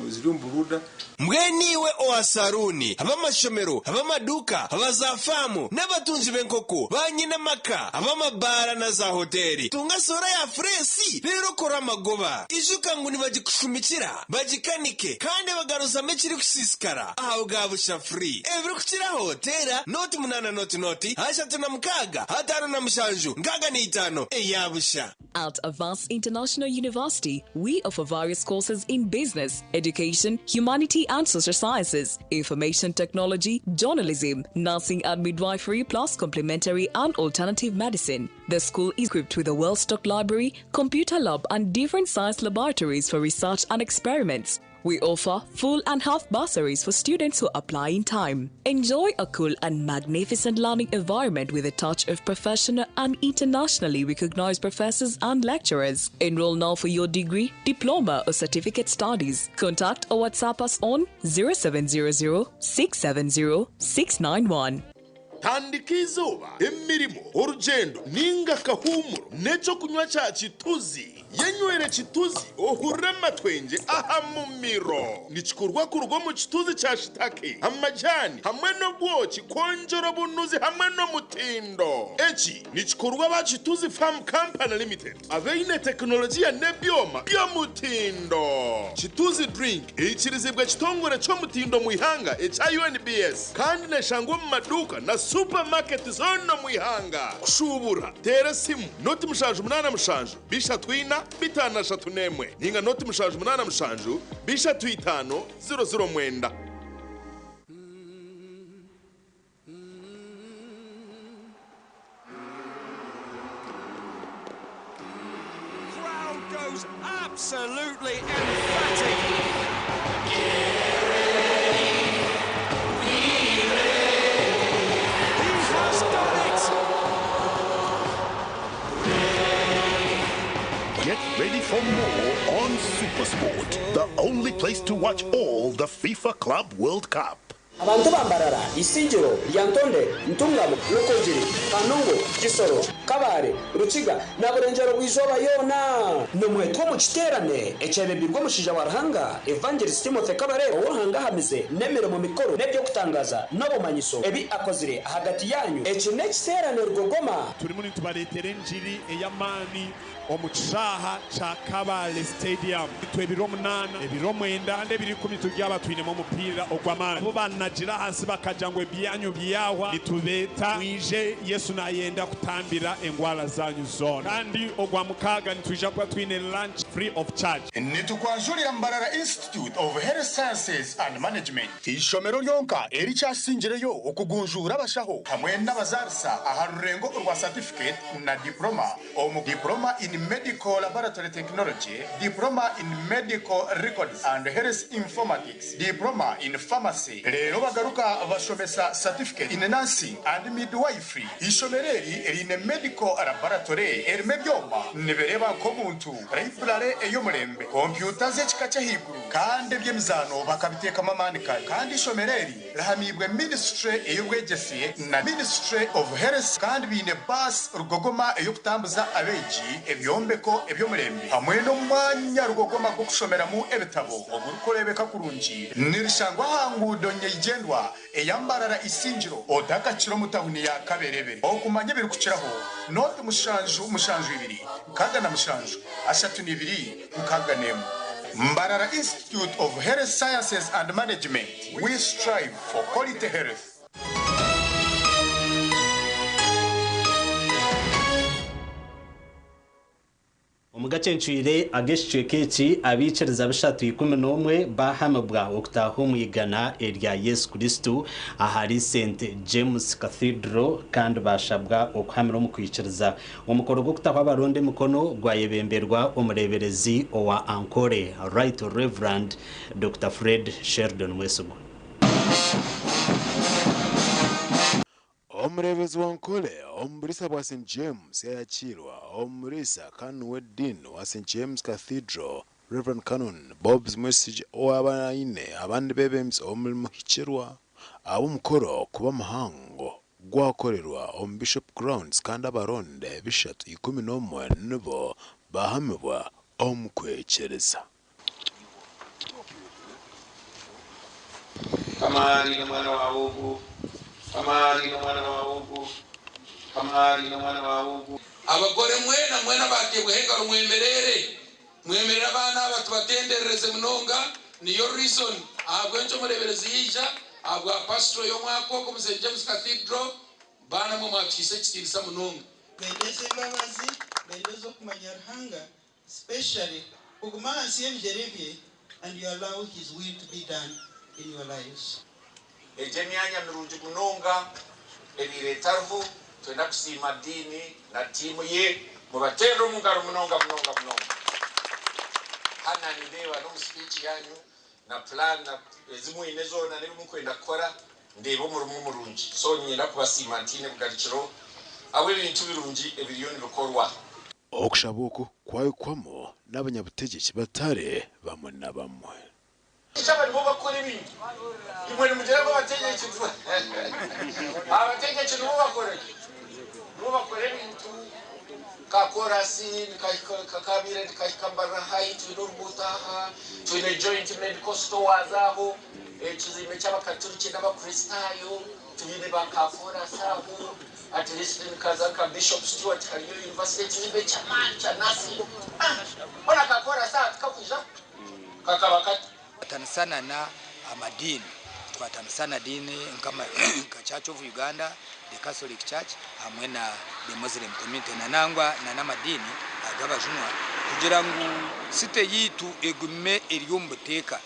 ziri omu buruuda. Mbwenu iwe owa saruuni, ab'amashomero, ab'amaduuka, aba za faamu n'abatungi b'enkoko, ba nyine amaka, ab'amabaara na za hoteeri, tunga soora ya fureesi reero okore amagoba. Ijuka ngu nibagikushumikira, bagikanike kandi bagaruzamu ekirikusiisikara ahabwa busha free. Ebirikukiraho teera 0 8 0 0 36 57 65 eya busha. At Avance International University, we offer various courses in business, education, humanity and social sciences, information technology, journalism, nursing and midwifery, plus complementary and alternative medicine. The school is equipped with a well stocked library, computer lab, and different science laboratories for research and experiments. We offer full and half bursaries for students who apply in time. Enjoy a cool and magnificent learning environment with a touch of professional and internationally recognized professors and lecturers. Enroll now for your degree, diploma, or certificate studies. Contact or WhatsApp us on 0700 670 691. Tandika izooba, emirimo, orugyendo ninga akahuumuro n'ekyokunywa kya Kituzi. Yenywere Kituzi ohurire amatwengye aha mumiro. Nikikorwa kuruga omu kituzi kya shitake, amajani hamwe n'obwoki kwongyera obunuzi hamwe n'omutindo. Eki nikikorwa aba Kituzi Farm Company Limited abaine tekinologiya n'ebyoma by'omutindo. Kituzi Drink eikirizibwa ekitongore ky'omutindo omu ihanga ekya UNBS kandi neshangwa omu maduuka na supamaketi zoona omu ihanga. Kushuubura, teera esimu 0 787 34 531 ninga 0 787 35 00 9. Crowd goes absolutely emphatic. He has done it! Get ready for more on Supersport, the only place to watch all the FIFA Club World Cup. Abantu ba Mbarara, Isingiro, Lyantonde, Ntungamo, Rukungiri, Kanungu, Kisoro. Kabale, Rukiga na Burengyero bw'eizooba yoona. Nimwetwa omu kiteerane ekyebembirwe omushaija wa Ruhanga, Evangelist Timothy Kabarebe ou Ruhanga ahamize n'emirimo mikuru n'eby'okutangaaza n'obumanyiso ebi akozire ahagati yaanyu. Eki n'ekiteerane rugogoma. Turimu nitubareetera engiri ey'amaani omu kishaaha kya Kabale Stadium. Itwe ebiro munaana, ebiro mwenda kandi ebiro ikumi turyaba twinemu omupiira ogw'amaani. Abu banagira ahansi bakagira ngu ebyanyu byahwa, nitubeeta mwije, Yesu nayenda kutambira engwara zanyu zoona. Kandi ogwa mukaaga nitwija kuba twine lunch free of charge. Nitukwanjurira Mbarara Institute of Health Sciences and Management, eishomero ryonka erikyasingireyo okugunjuura abashaho hamwe n'abazaarisa aha rurengo orwa certificate na diploma omu Diploma in Medical Laboratory Technology, Diploma in Medical Records and Health Informatics, Diploma in Pharmacy reero bagaruka bashomesa Certificate in Nursing and Midwifery. Eishomero eri riine Medical Laboratory erimu ebyoma nibireeba nk'omuntu, Library ey'omurembe, kompyuta z'ekika ky'ahaiguru kandi eby'emizaano bakabiteekamu amaani kare kandi eishomero eri Rihamiibwe Minisitule ey'Obwegyese na Ministry of Health kandi baine baasi rugogoma ey'okutambuza abeegi, ebyombeko eby'omurembe hamwe n'omwanya rugogoma gw'okushomeramu ebitabo ogurikureebeka kurungi. Nirishangwa aha nguudo nyeigyendwa eya Mbarara Isingiro otakakira omu tahuni ya Kaberebe. Okumanya ebirikukiraho, nooti mushanju mushanju ibiri 67 32 61. Mbarara Institute of Health Sciences and Management. We strive for quality health. Omu gacencwire ag'ekicweka eki, abaikiriza 311 baahamibwa okutaaha omu igana erya Yesu Kristo ahari St James Cathedral kandi baashabwa okuhamira omu kwikiriza. Omukoro gw'okutaho abaronda emikono gwayebemberwa omureeberezi owa Ankole, Right Rev. Dokita Fred Sheldon Mwesigwa. Omureeberezi wa Ankole omu buriisa bwa St James yayakiirwa omuriisa kandi niwe Dean wa St James Cathedral, Rev Canon Bobs Mwesigye owaaba aine abandi beebembezi omu murimo hikirwa ahabw'omukoro kuba muhango gwakorerwa omu Bishop Grounds kandi abaronde 311 nibo baahamibwa omu kwekyereza. Mukama ari n'omwana waawe ogu. Mukama ari n'omwana waawe ogu. Mukama ari n'omwana waawe ogu. Abagore mwena mwena abateebweho engaro mwemerere mwemerere abaana aba tubatenderereze munonga niyo reason ahabwenki omureberezi yaija ahabwa pastoral y'omwaka ogu omu St James Cathedral baana mwe mwatuhaisa ekitiinisa munonga. Nenda ez'embabazi, nenda ez'okumanya Ruhanga Specially kuguma ahansi y'ebigyere bye and you allow his will to be done in your lives. Egyo emyanya mirungi munonga ebaire etariho. Twenda kusiima Dean na tiimu ye. Mubateerere omu ngaro munonga munonga munonga. Hannah nindeeba n'omu speech yaanyu na plan na ezi mwine zoona n'ebi murikwenda kukora ndeeba omurimo murungi. So niinyenda kubasiima ntaine bugarukiro ahabw'ebintu birungi ebiriyo nibikorwa. Okushaba oku kwahikwamu n'abanyabutegyeki batari bamwe na bamwe. Aba nibo bakukora ebintu. Imwe nimugira ngu abategyeki abategyeki nibo bakora ki? Nibo bakora ebintu. Ka korasi kakabaire nikahika Mbarara High, twine oruguuto aha, twine joint medical stores aho, ekizimbe ky'abakaturiki n'abakristaayo, twine ba ka korasi aho. At least nkaza nka Bishop Stuart hariyo university ekizimbe ky'amaani kya nursing ah hoona ka korasi aha tikakwijaho kakaba kata. Tukwatanisa na na amadiini, tukwatanisa na diini nka nka Church of Uganda, the Catholic Church hamwe na the Muslim community na nangwa na n'amadiini ag'abajunwa kugira ngu city yaitu egume eri omu buteeka.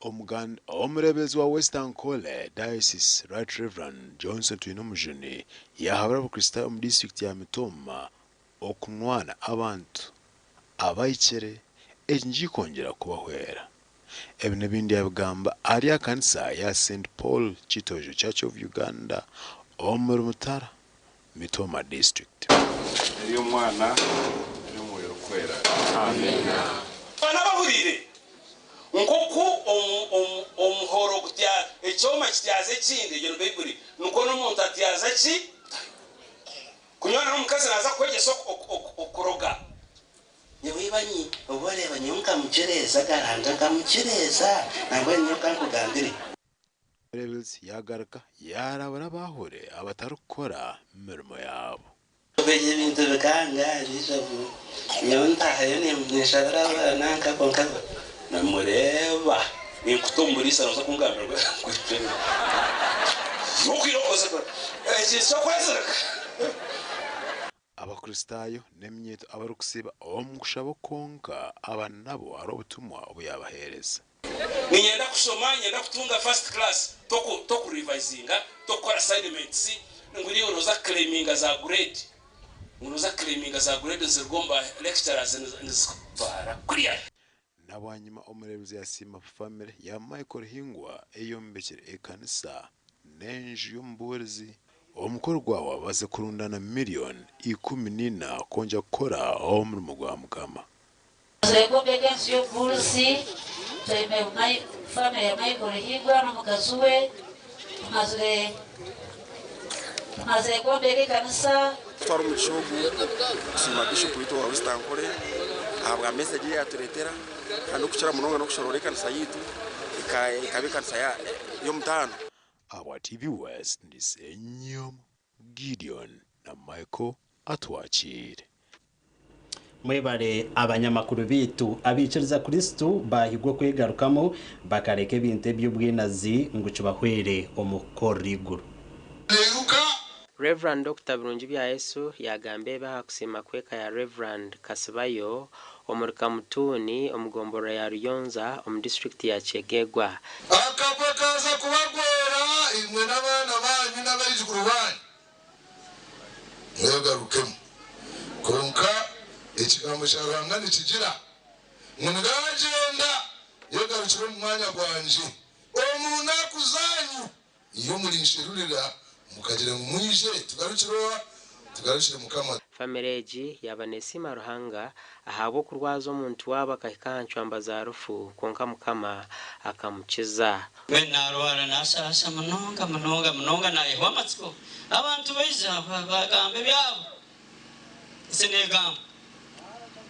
Omuganda Omureeberezi wa West Ankole Diocese, Right Rev. Johnson Twinomujuni yaahabura Abakristaayo omu disiturikiti ya Mitooma okunwana abantu abahikire eki nikikwongyera kubahwera. Ebi n'ebindi yabigamba ahari aha kanisa ya St Paul Kitojo Church of Uganda omuri Mutara, Mitooma District. Ery'Omwana, n'ery'Omwoyo Orikwera. Amiina. Baana abahuriire, nk'oku omuhoro ekyoma kityaza ekindi, egyo ni Baiburi, nikwo n'omuntu atyaza ki? Kunywana n'omukazi naaza. nkamukyereza garanga nkamukyereza nangwa nyowe kankugambire. Omureeberezi yaagaruka yaarabura abaahore abatarikukora mirimo yaabo. Ebyo ebintu bikanga biija nyowe ntaahayo ninshabira abaana nka kwonka namureeba ninkuta omu muriisa nooza kungambira ngu Abakristaayo n'eminyeeto abarikusiiba omu kushaba kwonka aba nabo hariho obutumwa obu yaabaheereza. Niinyenda kushoma, niinyenda kutunga first class, toku tokurivayizinga, tokukora assignments, ngu niiwe nooza kuclaiminga za grade, ngu nooza kuclaiminga za grade niziruga omu ba lecturers nizikutwara kuriya. Na bwanyima omureeberezi yasiima famire ya Michael Hingwa eyombekire ekanisa n'enju y'omubuurizi. Omukoro gwawe baze kurundana miriyoni 14 kwongyera kukora omurimo gwa Mukama. Tumazire kwombeka enju y'obubuurizi, twine famire ya Michael Higwa n'omukazi we, tumazire tumazire kwombeka ekanisa. Kutwara omugisha ogu kusiima Bishop waitu owa West Ankole ahabwa message ei yatureetera kandi okukira munonga n'okushoroora ekanisa yaitu ekaba ekanisa y'omutaano. Ahabwa TV West ndi Ssenyomo Gideon na Michael Atwakiire. Mwebare abanyamakuru baitu. Abaikiriza Kristo baahigwa okwegarukamu bakareka ebintu eby'obwinazi ngu kibahwere omu kukorera eiguru. Rev. Dokita Birungibyayesu yaagamba ebi aha kusiima kw'eka ya Rev. Kasibayo omuri Kamutuni omu gomborora ya Ruyonza omu disiturikiti ya Kyegegwa. Akagwe kaaza kubagwera imwe n'abaana baanyu n'abaijukuru baanyu. Mwegarukemu. Kwonka Ekigambo kya Ruhanga nikigira ngu, Niragyenda yegarukire omu mwanya gwangye. Omu naku zaanyu niyo murinsherurira, mukagira ngu, Mwije tugarukire owa? Tugarukire Mukama. Famire egi yaaba neesiima Ruhanga ahabw'okurwaza omuntu waabo akahika aha ncwamba za rufu kwonka Mukama akamukiza. Mbwenu naarwara naashaasha munonga munonga munonga naayehwa amatsiko. Abantu baija bagamba ebyabo, ensi neegamba.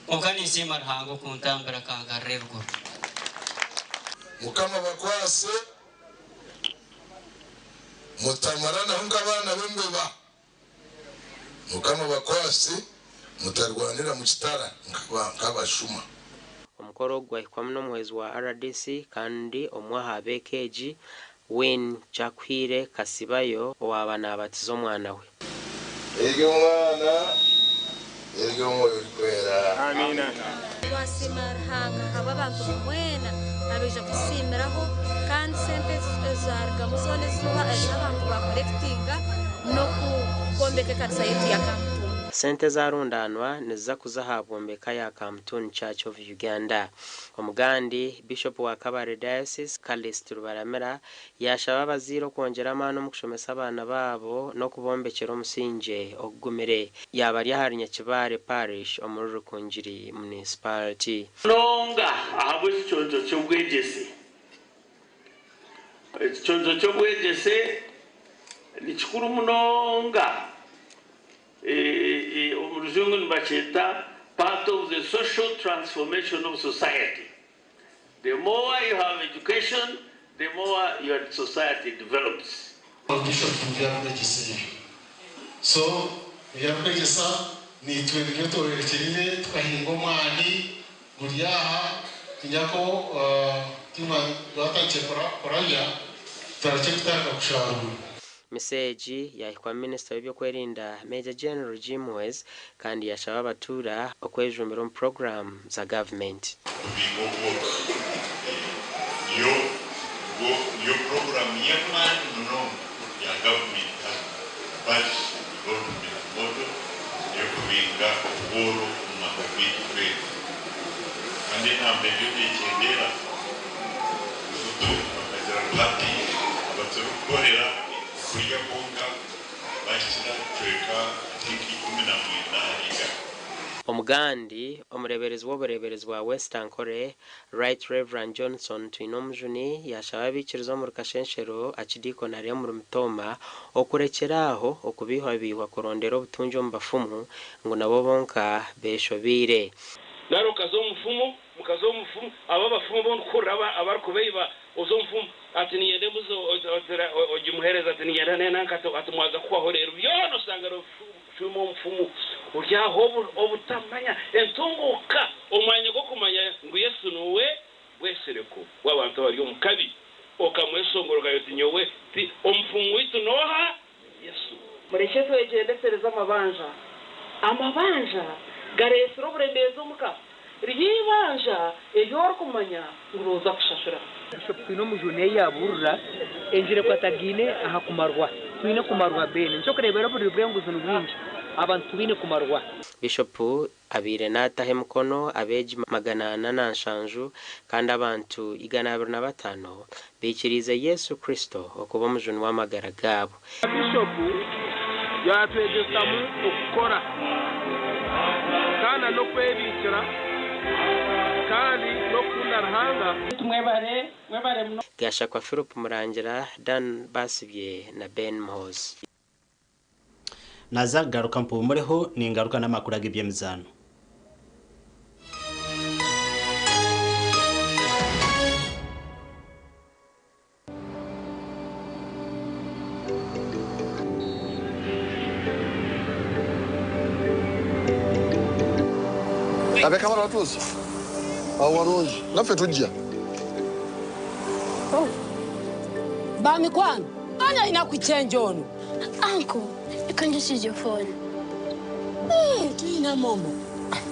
Kwonka ninsiima Ruhanga okuntambira akangarura eruguru. Mukama abakwase, mutamaranaho nk'abaana b'embeba. Mukama abakwase, mutarwanira mu kitara nk'abashuma. Omukoro ogu gwahikwamu n'omuhwezi wa rdc kandi omwe aha b'eka egi, Wayne Kyakuhiire Kasibayo owaaba naabatiza omwana we. Ery'Omwana, n'ery'Omwoyo Orikwera. Amiina. Twasiima Ruhanga ahabw'abantu mwena abaija kutusiimiraho kandi sente ezarugamu zoona ezi abantu bakorekitinga n'okwombeka ekanisa yaitu ya Kamutuni. Sente ezarundanwa niziza kuza aha bwombeka ya Kamutuni Church of Uganda. Omugandi, Bishop wa Kabale Diocese, Callist Rubaramira yaashaba abazaire okwongyera amaani omu kushomesa abaana baabo n'okubombekyera omusingye ogugumire. Yaaba ari ahari Nyakibare Parish omuri Rukungiri Municipality. Munonga ahabw'ekiconco ky'obwegyese. Ekiconco ky'obwegyese ni kikuru munonga. Omu rujungu nibakyeta part of the social transformation of society. The more you have education, the more your society develops. Bishop nibyo arikwegyesa ebyo. So ebi arikwegyesa naitwe nibyo tworekyereire tukahinga omwani guri aha tinyako twatandikire kurabya turakye kutandika kusharuura. Misa egi yaahikwa minisita w'eby'okwerinda Major General Jim Muhwezi kandi yaashaba abatuura okwejumbira omu puroguraamu za gavumenti. Kubinga obworo niyo niyo puroguraamu y'amaani munonga ya gavumenti hati, Budget Development Model ey'okubinga obworo omu maka gaitu twena. Kandi enamba eriyo neekyendeera. Buto bakagira ngu hati abaturikukorera kurya kwonka bahikire aha kicweka I think 19 ahari igana. Omugandi, Omureeberezi w'obureeberezi bwa West Ankole, Right Rev. Johnson Twinomujuni yaashaba abaikiriza omuri Kashenshero, Archdeaconry omuri Mitooma okurekyera aho okubeihwabeihwa kurondera obutungi omu bafumu ngu nabo bonka beeshobeire. Nari okaza omu mufumu. Mukazi w'omufumu, abo abafumu bu ndikuhurira abarikubeiba, oza omufumu ati niinyenda embuzi ogimuheereze ati niinyenda n'enanka ati mwaza kuhwaho reero byona oshanga noshuma omufumu ori aho obutamanya entunguuka omwanya gw'okumanya ngu Yesu niwe bwesereko bw'abantu abari omu kabi okamweshongora okagira oti nyowe ti omufumu waitu n'oha? Yesu. Murekye twegyendesereze amabanja. Amabanja gareetsire oburemeezi omuka. Ryo eibanja eri orikumanya ngu nooza kushashura. Bishop Twinomujuni ei yaburira enjiri ekwatagaine aha kumarwa. Twine kumarwa Ben. Nikyokureberaho oburiri bw'enguzi nibwingi abantu tibaine kumarwa. Bishop abaire naataho emikono abeegi 470 kandi abantu 225 baikiriize Yesu Kristo okuba omujuni w'amagara gaabo. Bishopu yatwegyesamu okukora kandi n'okwebiikira kandi n'okukunda Ruhanga. Mwebare, mwebare munonga. Gashakwa Philip Murangira, Dan Basibye na Ben Muhoozi. Naza kugaruka mpuumureho ningaruka n'amakuru ag'eby'emizaano. Ab'e Kabale batuusa awo walungi naffe tujja. Oh. Bamikwano, ani alina ku change ono? Uncle, you can just use your phone. Hey, tulina momo.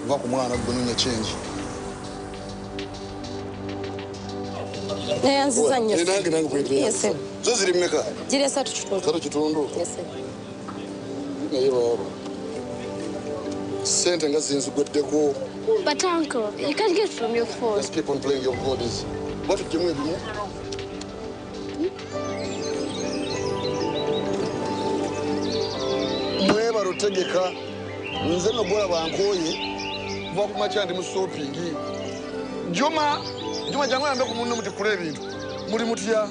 Va ku mwana gwe nonya change. Neyanziza nnyo. Eh, nange nange kwetera. Yes, sir. Zo ziri mmeka? Ziri 3.5. 3.5? Yes, sir. Naye baaba. Sente nga zinzigweddeko. But uncle, you can't get from your phone. Just keep on playing your bodies. Batuggyemu ebimu. Mwebale otegeka. Nze nno gwolaba nkooye. Kuva ku makya ndi mu shopping. Juma, Juma jangu oyambe ku munno mutikkule ebintu. Muli mutya?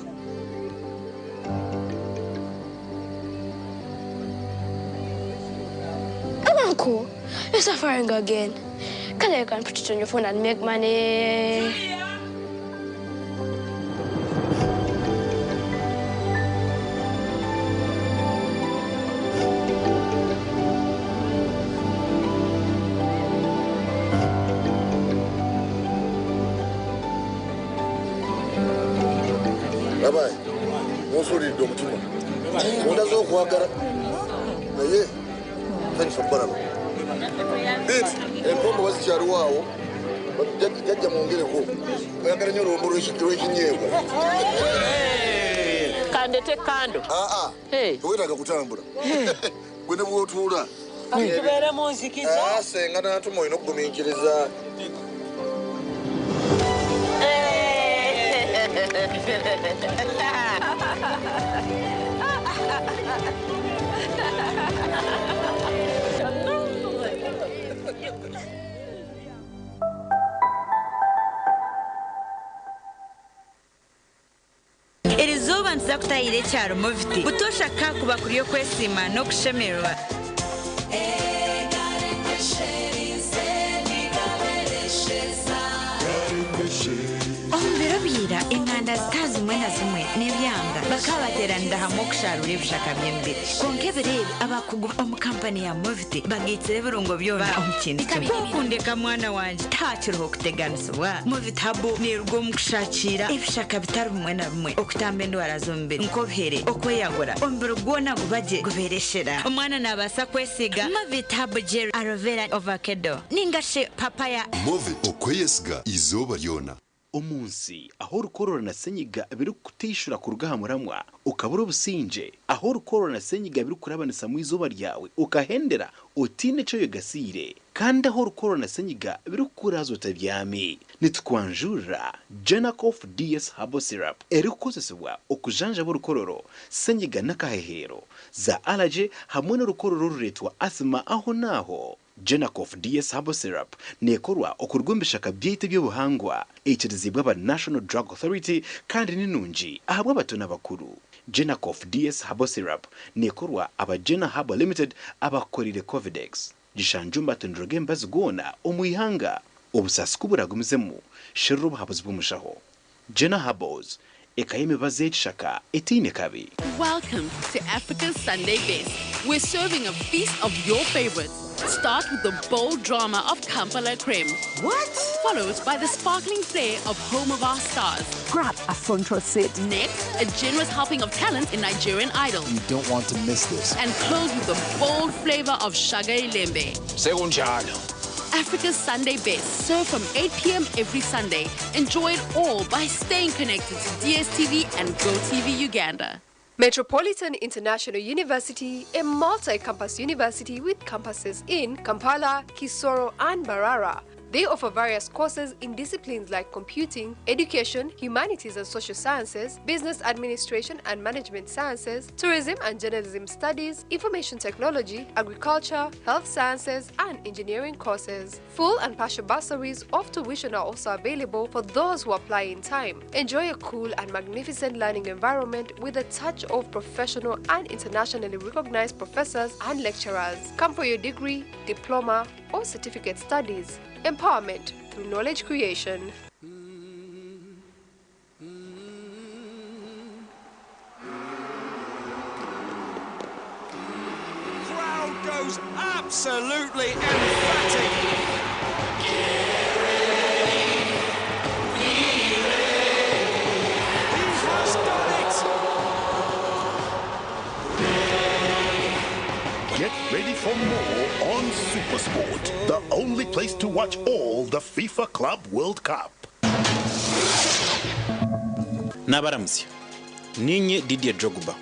Uncle, you're suffering again. Can I can put it on your phone and make money? Abayi, munsuuliridde omutima. Mundaze okwagala. Naye nsanyusa okubalaba. Biiti, empombo bazikyaliwo awo. Jjajja mwongereko. Oyagala nnyo oluwombo lw'ekinyeebwa. Kandete kando. Aa, tewetaaga kutambula. Gwe ne bw'otuula. Tubeere mu nzikiza. Ah, senga n'atuma olina okugumiikiriza. Erizooba nituza kutayira ekyaro Moviti. Butoosha ka kuba kuri okwesiima n'okushemererwa. Omu biro bya ira, enganda zitari zimwe na zimwe n'ebyanga bakaba bateeranira hamwe okusharuura ebishaka by'emibiri. Kwonka ebiro ebi, abakugu omu kampani ya Moviti bagaitsire ebirungo byona omu kintu kimwe. Ku okundeka mwana wangye, tihakiriho kuteganisibwa. Moviti Herbal neeruga omu kushakiira ebishaka bitari bimwe na bimwe okutamba endwara z'omubiri nk'obuhere, okweyagura, omubiri gwona guba gye gubeera eshera. Omwana naabaasa kwesiiga Movit Herbal Gel Aloe Vera Ovakedo ninga shi Papaya. Movit, okweyesiga eizooba ryona. Omu nsi ahu orukorora na senyiga birikukuteishura kuruga aha muramwa okabura obusingye, ahu orukorora na senyiga birikukurabanisamu eizooba ryawe okahendera otaine eki oyegasiire, kandi ahu orukorora na senyiga birikukuraaza otabyami, nitukwanjurira Genacof DS Herbal Syrup erikukozesibwa okujanjaba orukororo, senyiga n'akaheheero, za allergy hamwe n'orukorora orureetwa asthma ahonaaho. Genacof DS Herbal Syrup neekorwa okuruga omu bishaka byaitu eby'obuhangwa, eikiriziibwe aba National Drug Authority kandi ni nungi ahabw'abato n'abakuru. Genacof DS Herbal Syrup neekorwa aba Gena Herbal Limited abakukoreire Covidex. Gishanjwe omu matundiro g'emibazi goona omu ihanga. Obusaasi ku buragumizemu, sherura obuhabuzi bw'omushaho. Jena Herbals, eka y'emibazi y'ekishaka etaine kabi. Welcome to Africa's Sunday Best. We're serving a feast of your favorites. Start with the bold drama of Kampala Creme. What? Followed by the sparkling flair of Home of Our Stars. Grab a front row seat. Next, a generous helping of talent in Nigerian Idol. You don't want to miss this. And close with the bold flavor of Shaga Ilembe. Sekunjalo. Africa's Sunday Best, served from 8 p.m. every Sunday. Enjoy it all by staying connected to DSTV and GoTV Uganda. Metropolitan International University, a multi-campus university with campuses in Kampala, Kisoro, and Mbarara. They offer various courses in disciplines like computing, education, humanities and social sciences, business administration and management sciences, tourism and journalism studies, information technology, agriculture, health sciences, and engineering courses. Full and partial bursaries of tuition are also available for those who apply in time. Enjoy a cool and magnificent learning environment with a touch of professional and internationally recognized professors and lecturers. Come for your degree, diploma, or certificate studies. Empowerment through knowledge creation. Crowd goes absolutely emphatic. He has done it! Get ready for more on Supersport, the only place to watch all the FIFA Club World Cup. N'abaramutsya ninye Didier Drogba.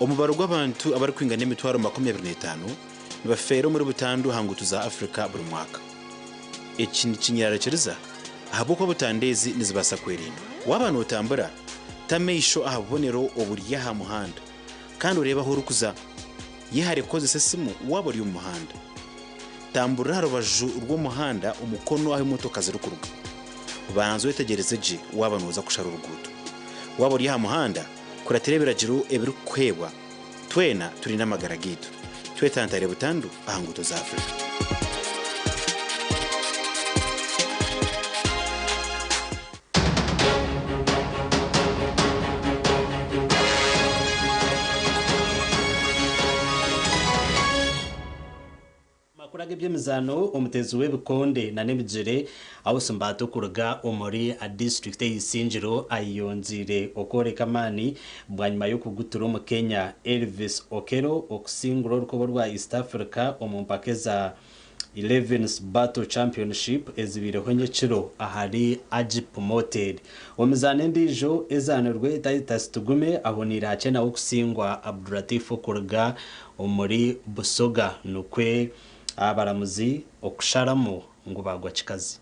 Omubaro gw'abantu abarikwingana emitwaro 25 nibafeera omuri butandu aha nguuto za Africa buri mwaka. Eki nikinyerarikiriza ahabw'okuba butandu ezi nizibaasa kwerindwa. Waaba nootambura, ta amaisho aha bubonero oburi aha muhanda kandi oreebe ahu orikuza. Yehare kukozesa esimu waaba ori omu muhanda. Tamburira aha rubaju rw'omuhanda omukono ahu emotoka zirikuruga. Banza oyetegyereze gye waaba nooza kushara oruguuto. Waaba ori aha muhanda, kuratira ebiragiro ebirikukuheebwa. Twena turinde amagara gaitu. Twetantare butandu aha nguuto za Africa. Amakuru ag'eby'emizaano omuteezi w'ebikonde n'ebigyere Ausi Mbaata okuruga omuri disiturikiti ey'Isingiro ayeyongiire okworeka amaani bwanyima y'okugutura omu Kenya Elvis Okello okusingura orukoba rwa East Africa omu mpaka eza Elevens Battle Championship ezibaireho nyekiro ahari Agip Motel. Omu mizaano endiijo ezaanirwe Titus Tugume ahoniire hakye nawe okusingwa Abdulatif okuruga omuri Busoga nikwo abaramuzi okusharamu ngu baagwa kikazi.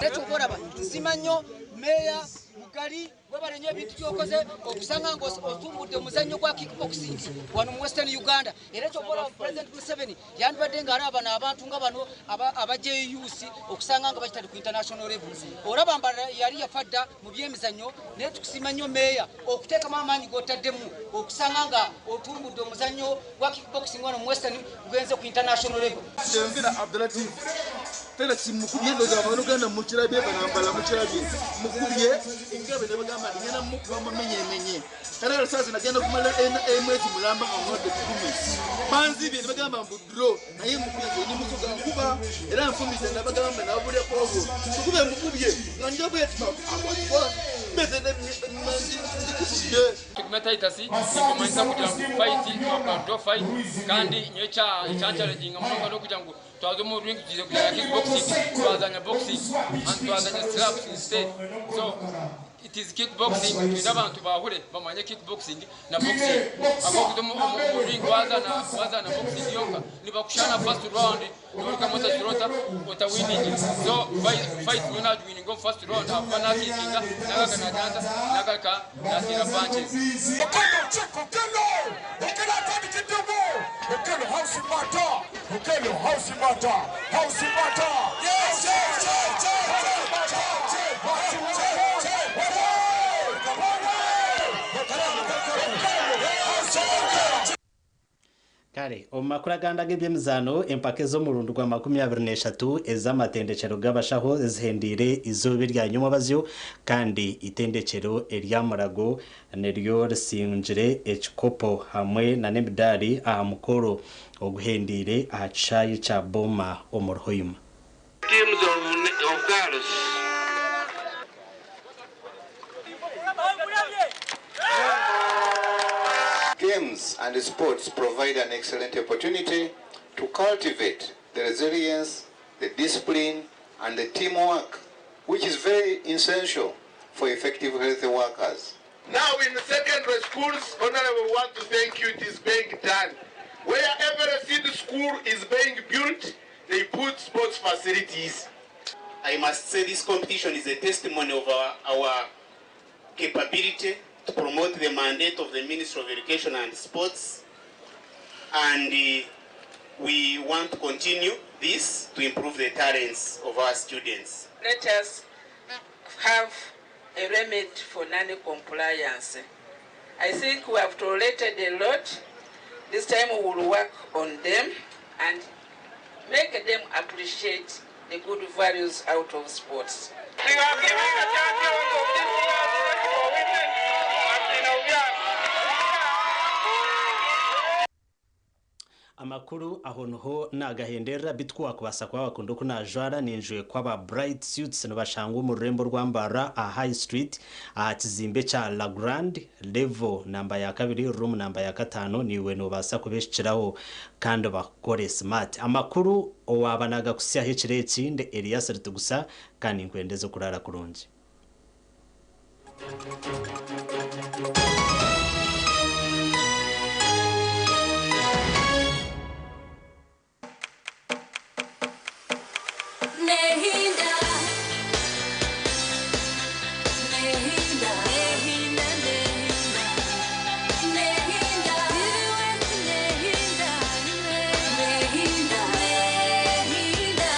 Ekyokuraba nsiima nnyo meeya Mugali webale nnyo ebintu byokoze okusanga nga otumbudde omuzannyo gwa kickboxing wano mu Western Uganda. Era ekyokuraba President Museveni yandibadde ng'alaba bano abantu nga bano aba JUC okusanga nga bakitali ku international level. Olaba Mbarara yali yafa dda mu byemizannyo, naye tukusiima nnyo meeya okuteekamu amaanyi g'otaddemu okusanga nga otumbudde omuzannyo gwa kickboxing wano mu Western gugenze ku international level. Ssenvira Abdulatif tera kimukubye ndowooza abanuganda mukirabye banambala mukirabye mukubye engabe ne bagamba nti ngenda mukuba mumenyemenye kale kale saa zino agenda kumala emwezi mulamba nga muwadde kikumi banzibye ne bagamba mbu draw naye mukubye nze ndi musoga nkuba era nfumise nabagamba nababuleko obwo mukube mukubye nga njobwetima Tugume Titus nikumanyisa kugira ngu fight twakora fight kandi nyowe ekyanchallenginga munonga n'okugira ngu twaza omu ring tugiire kuzanya kickboxing, twazanya boxing and twazanya slaps instead. So it is kickboxing, twine abantu bahure bamanye kickboxing na boxing. Ahabw'okuza omu ring wazana boxing yonka nibakushana first round norugamu otagira ota otawiningira. So fight nyowe nagiwininga omu first round ahakuba nakikinga nagaruka nagira nta nagaruka nateera punches. Okello, check Okello! Okello atandikiddewo! Okello house mata! Okello house mata! House mata! Yes, yes, yes, yes! Kare omu makuru agandi ag'eby'emizaano, empaka ez'omurundi gwa 23 ez'amatendekyero g'abashaho zihendeire eizooba erya nyomwabazyo kandi eitendekyero erya Murago niryo risingire ekikopo hamwe n'emidaari aha mukoro oguhendeire aha kishaayi kya Boma omuri Hoima. Teams of girls. Games and sports provide an excellent opportunity to cultivate the resilience, the discipline, and the teamwork, which is very essential for effective health workers. Now in secondary schools, Honorable, we want to thank you, it is being done. Where every city school is being built, they put sports facilities. I must say this competition is a testimony of our capability to promote the mandate of the Ministry of Education and Sports, and we want to continue this to improve the talents of our students. Let us have a remedy for non-compliance. I think we have tolerated a lot. This time we will work on them and make them appreciate the good values out of sports. We are giving the champions of this year's for women and in. Amakuru aho niho nagahenderera bitu wakubaasa kuba wakunda oku najwara ninjwe kwaba Bright Suits nibashangwa omu rurembo rwa Mbarara aha High Street aha kizimbe kya La Grande level namba ya 2 room namba ya 5 niiwe nobaasa kubeshikiraho kandi bakukore smart. Amakuru owaaba nagakusyaho ekiro eki ndi Elias Ritugusa kandi ninkwendeza okurara kurungi. Nehinda, nehinda, nehinda, nehinda, nehinda, nehinda, nehinda.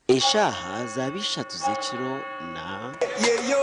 Eshaha zaba 3 z'ekiro na Yeyo.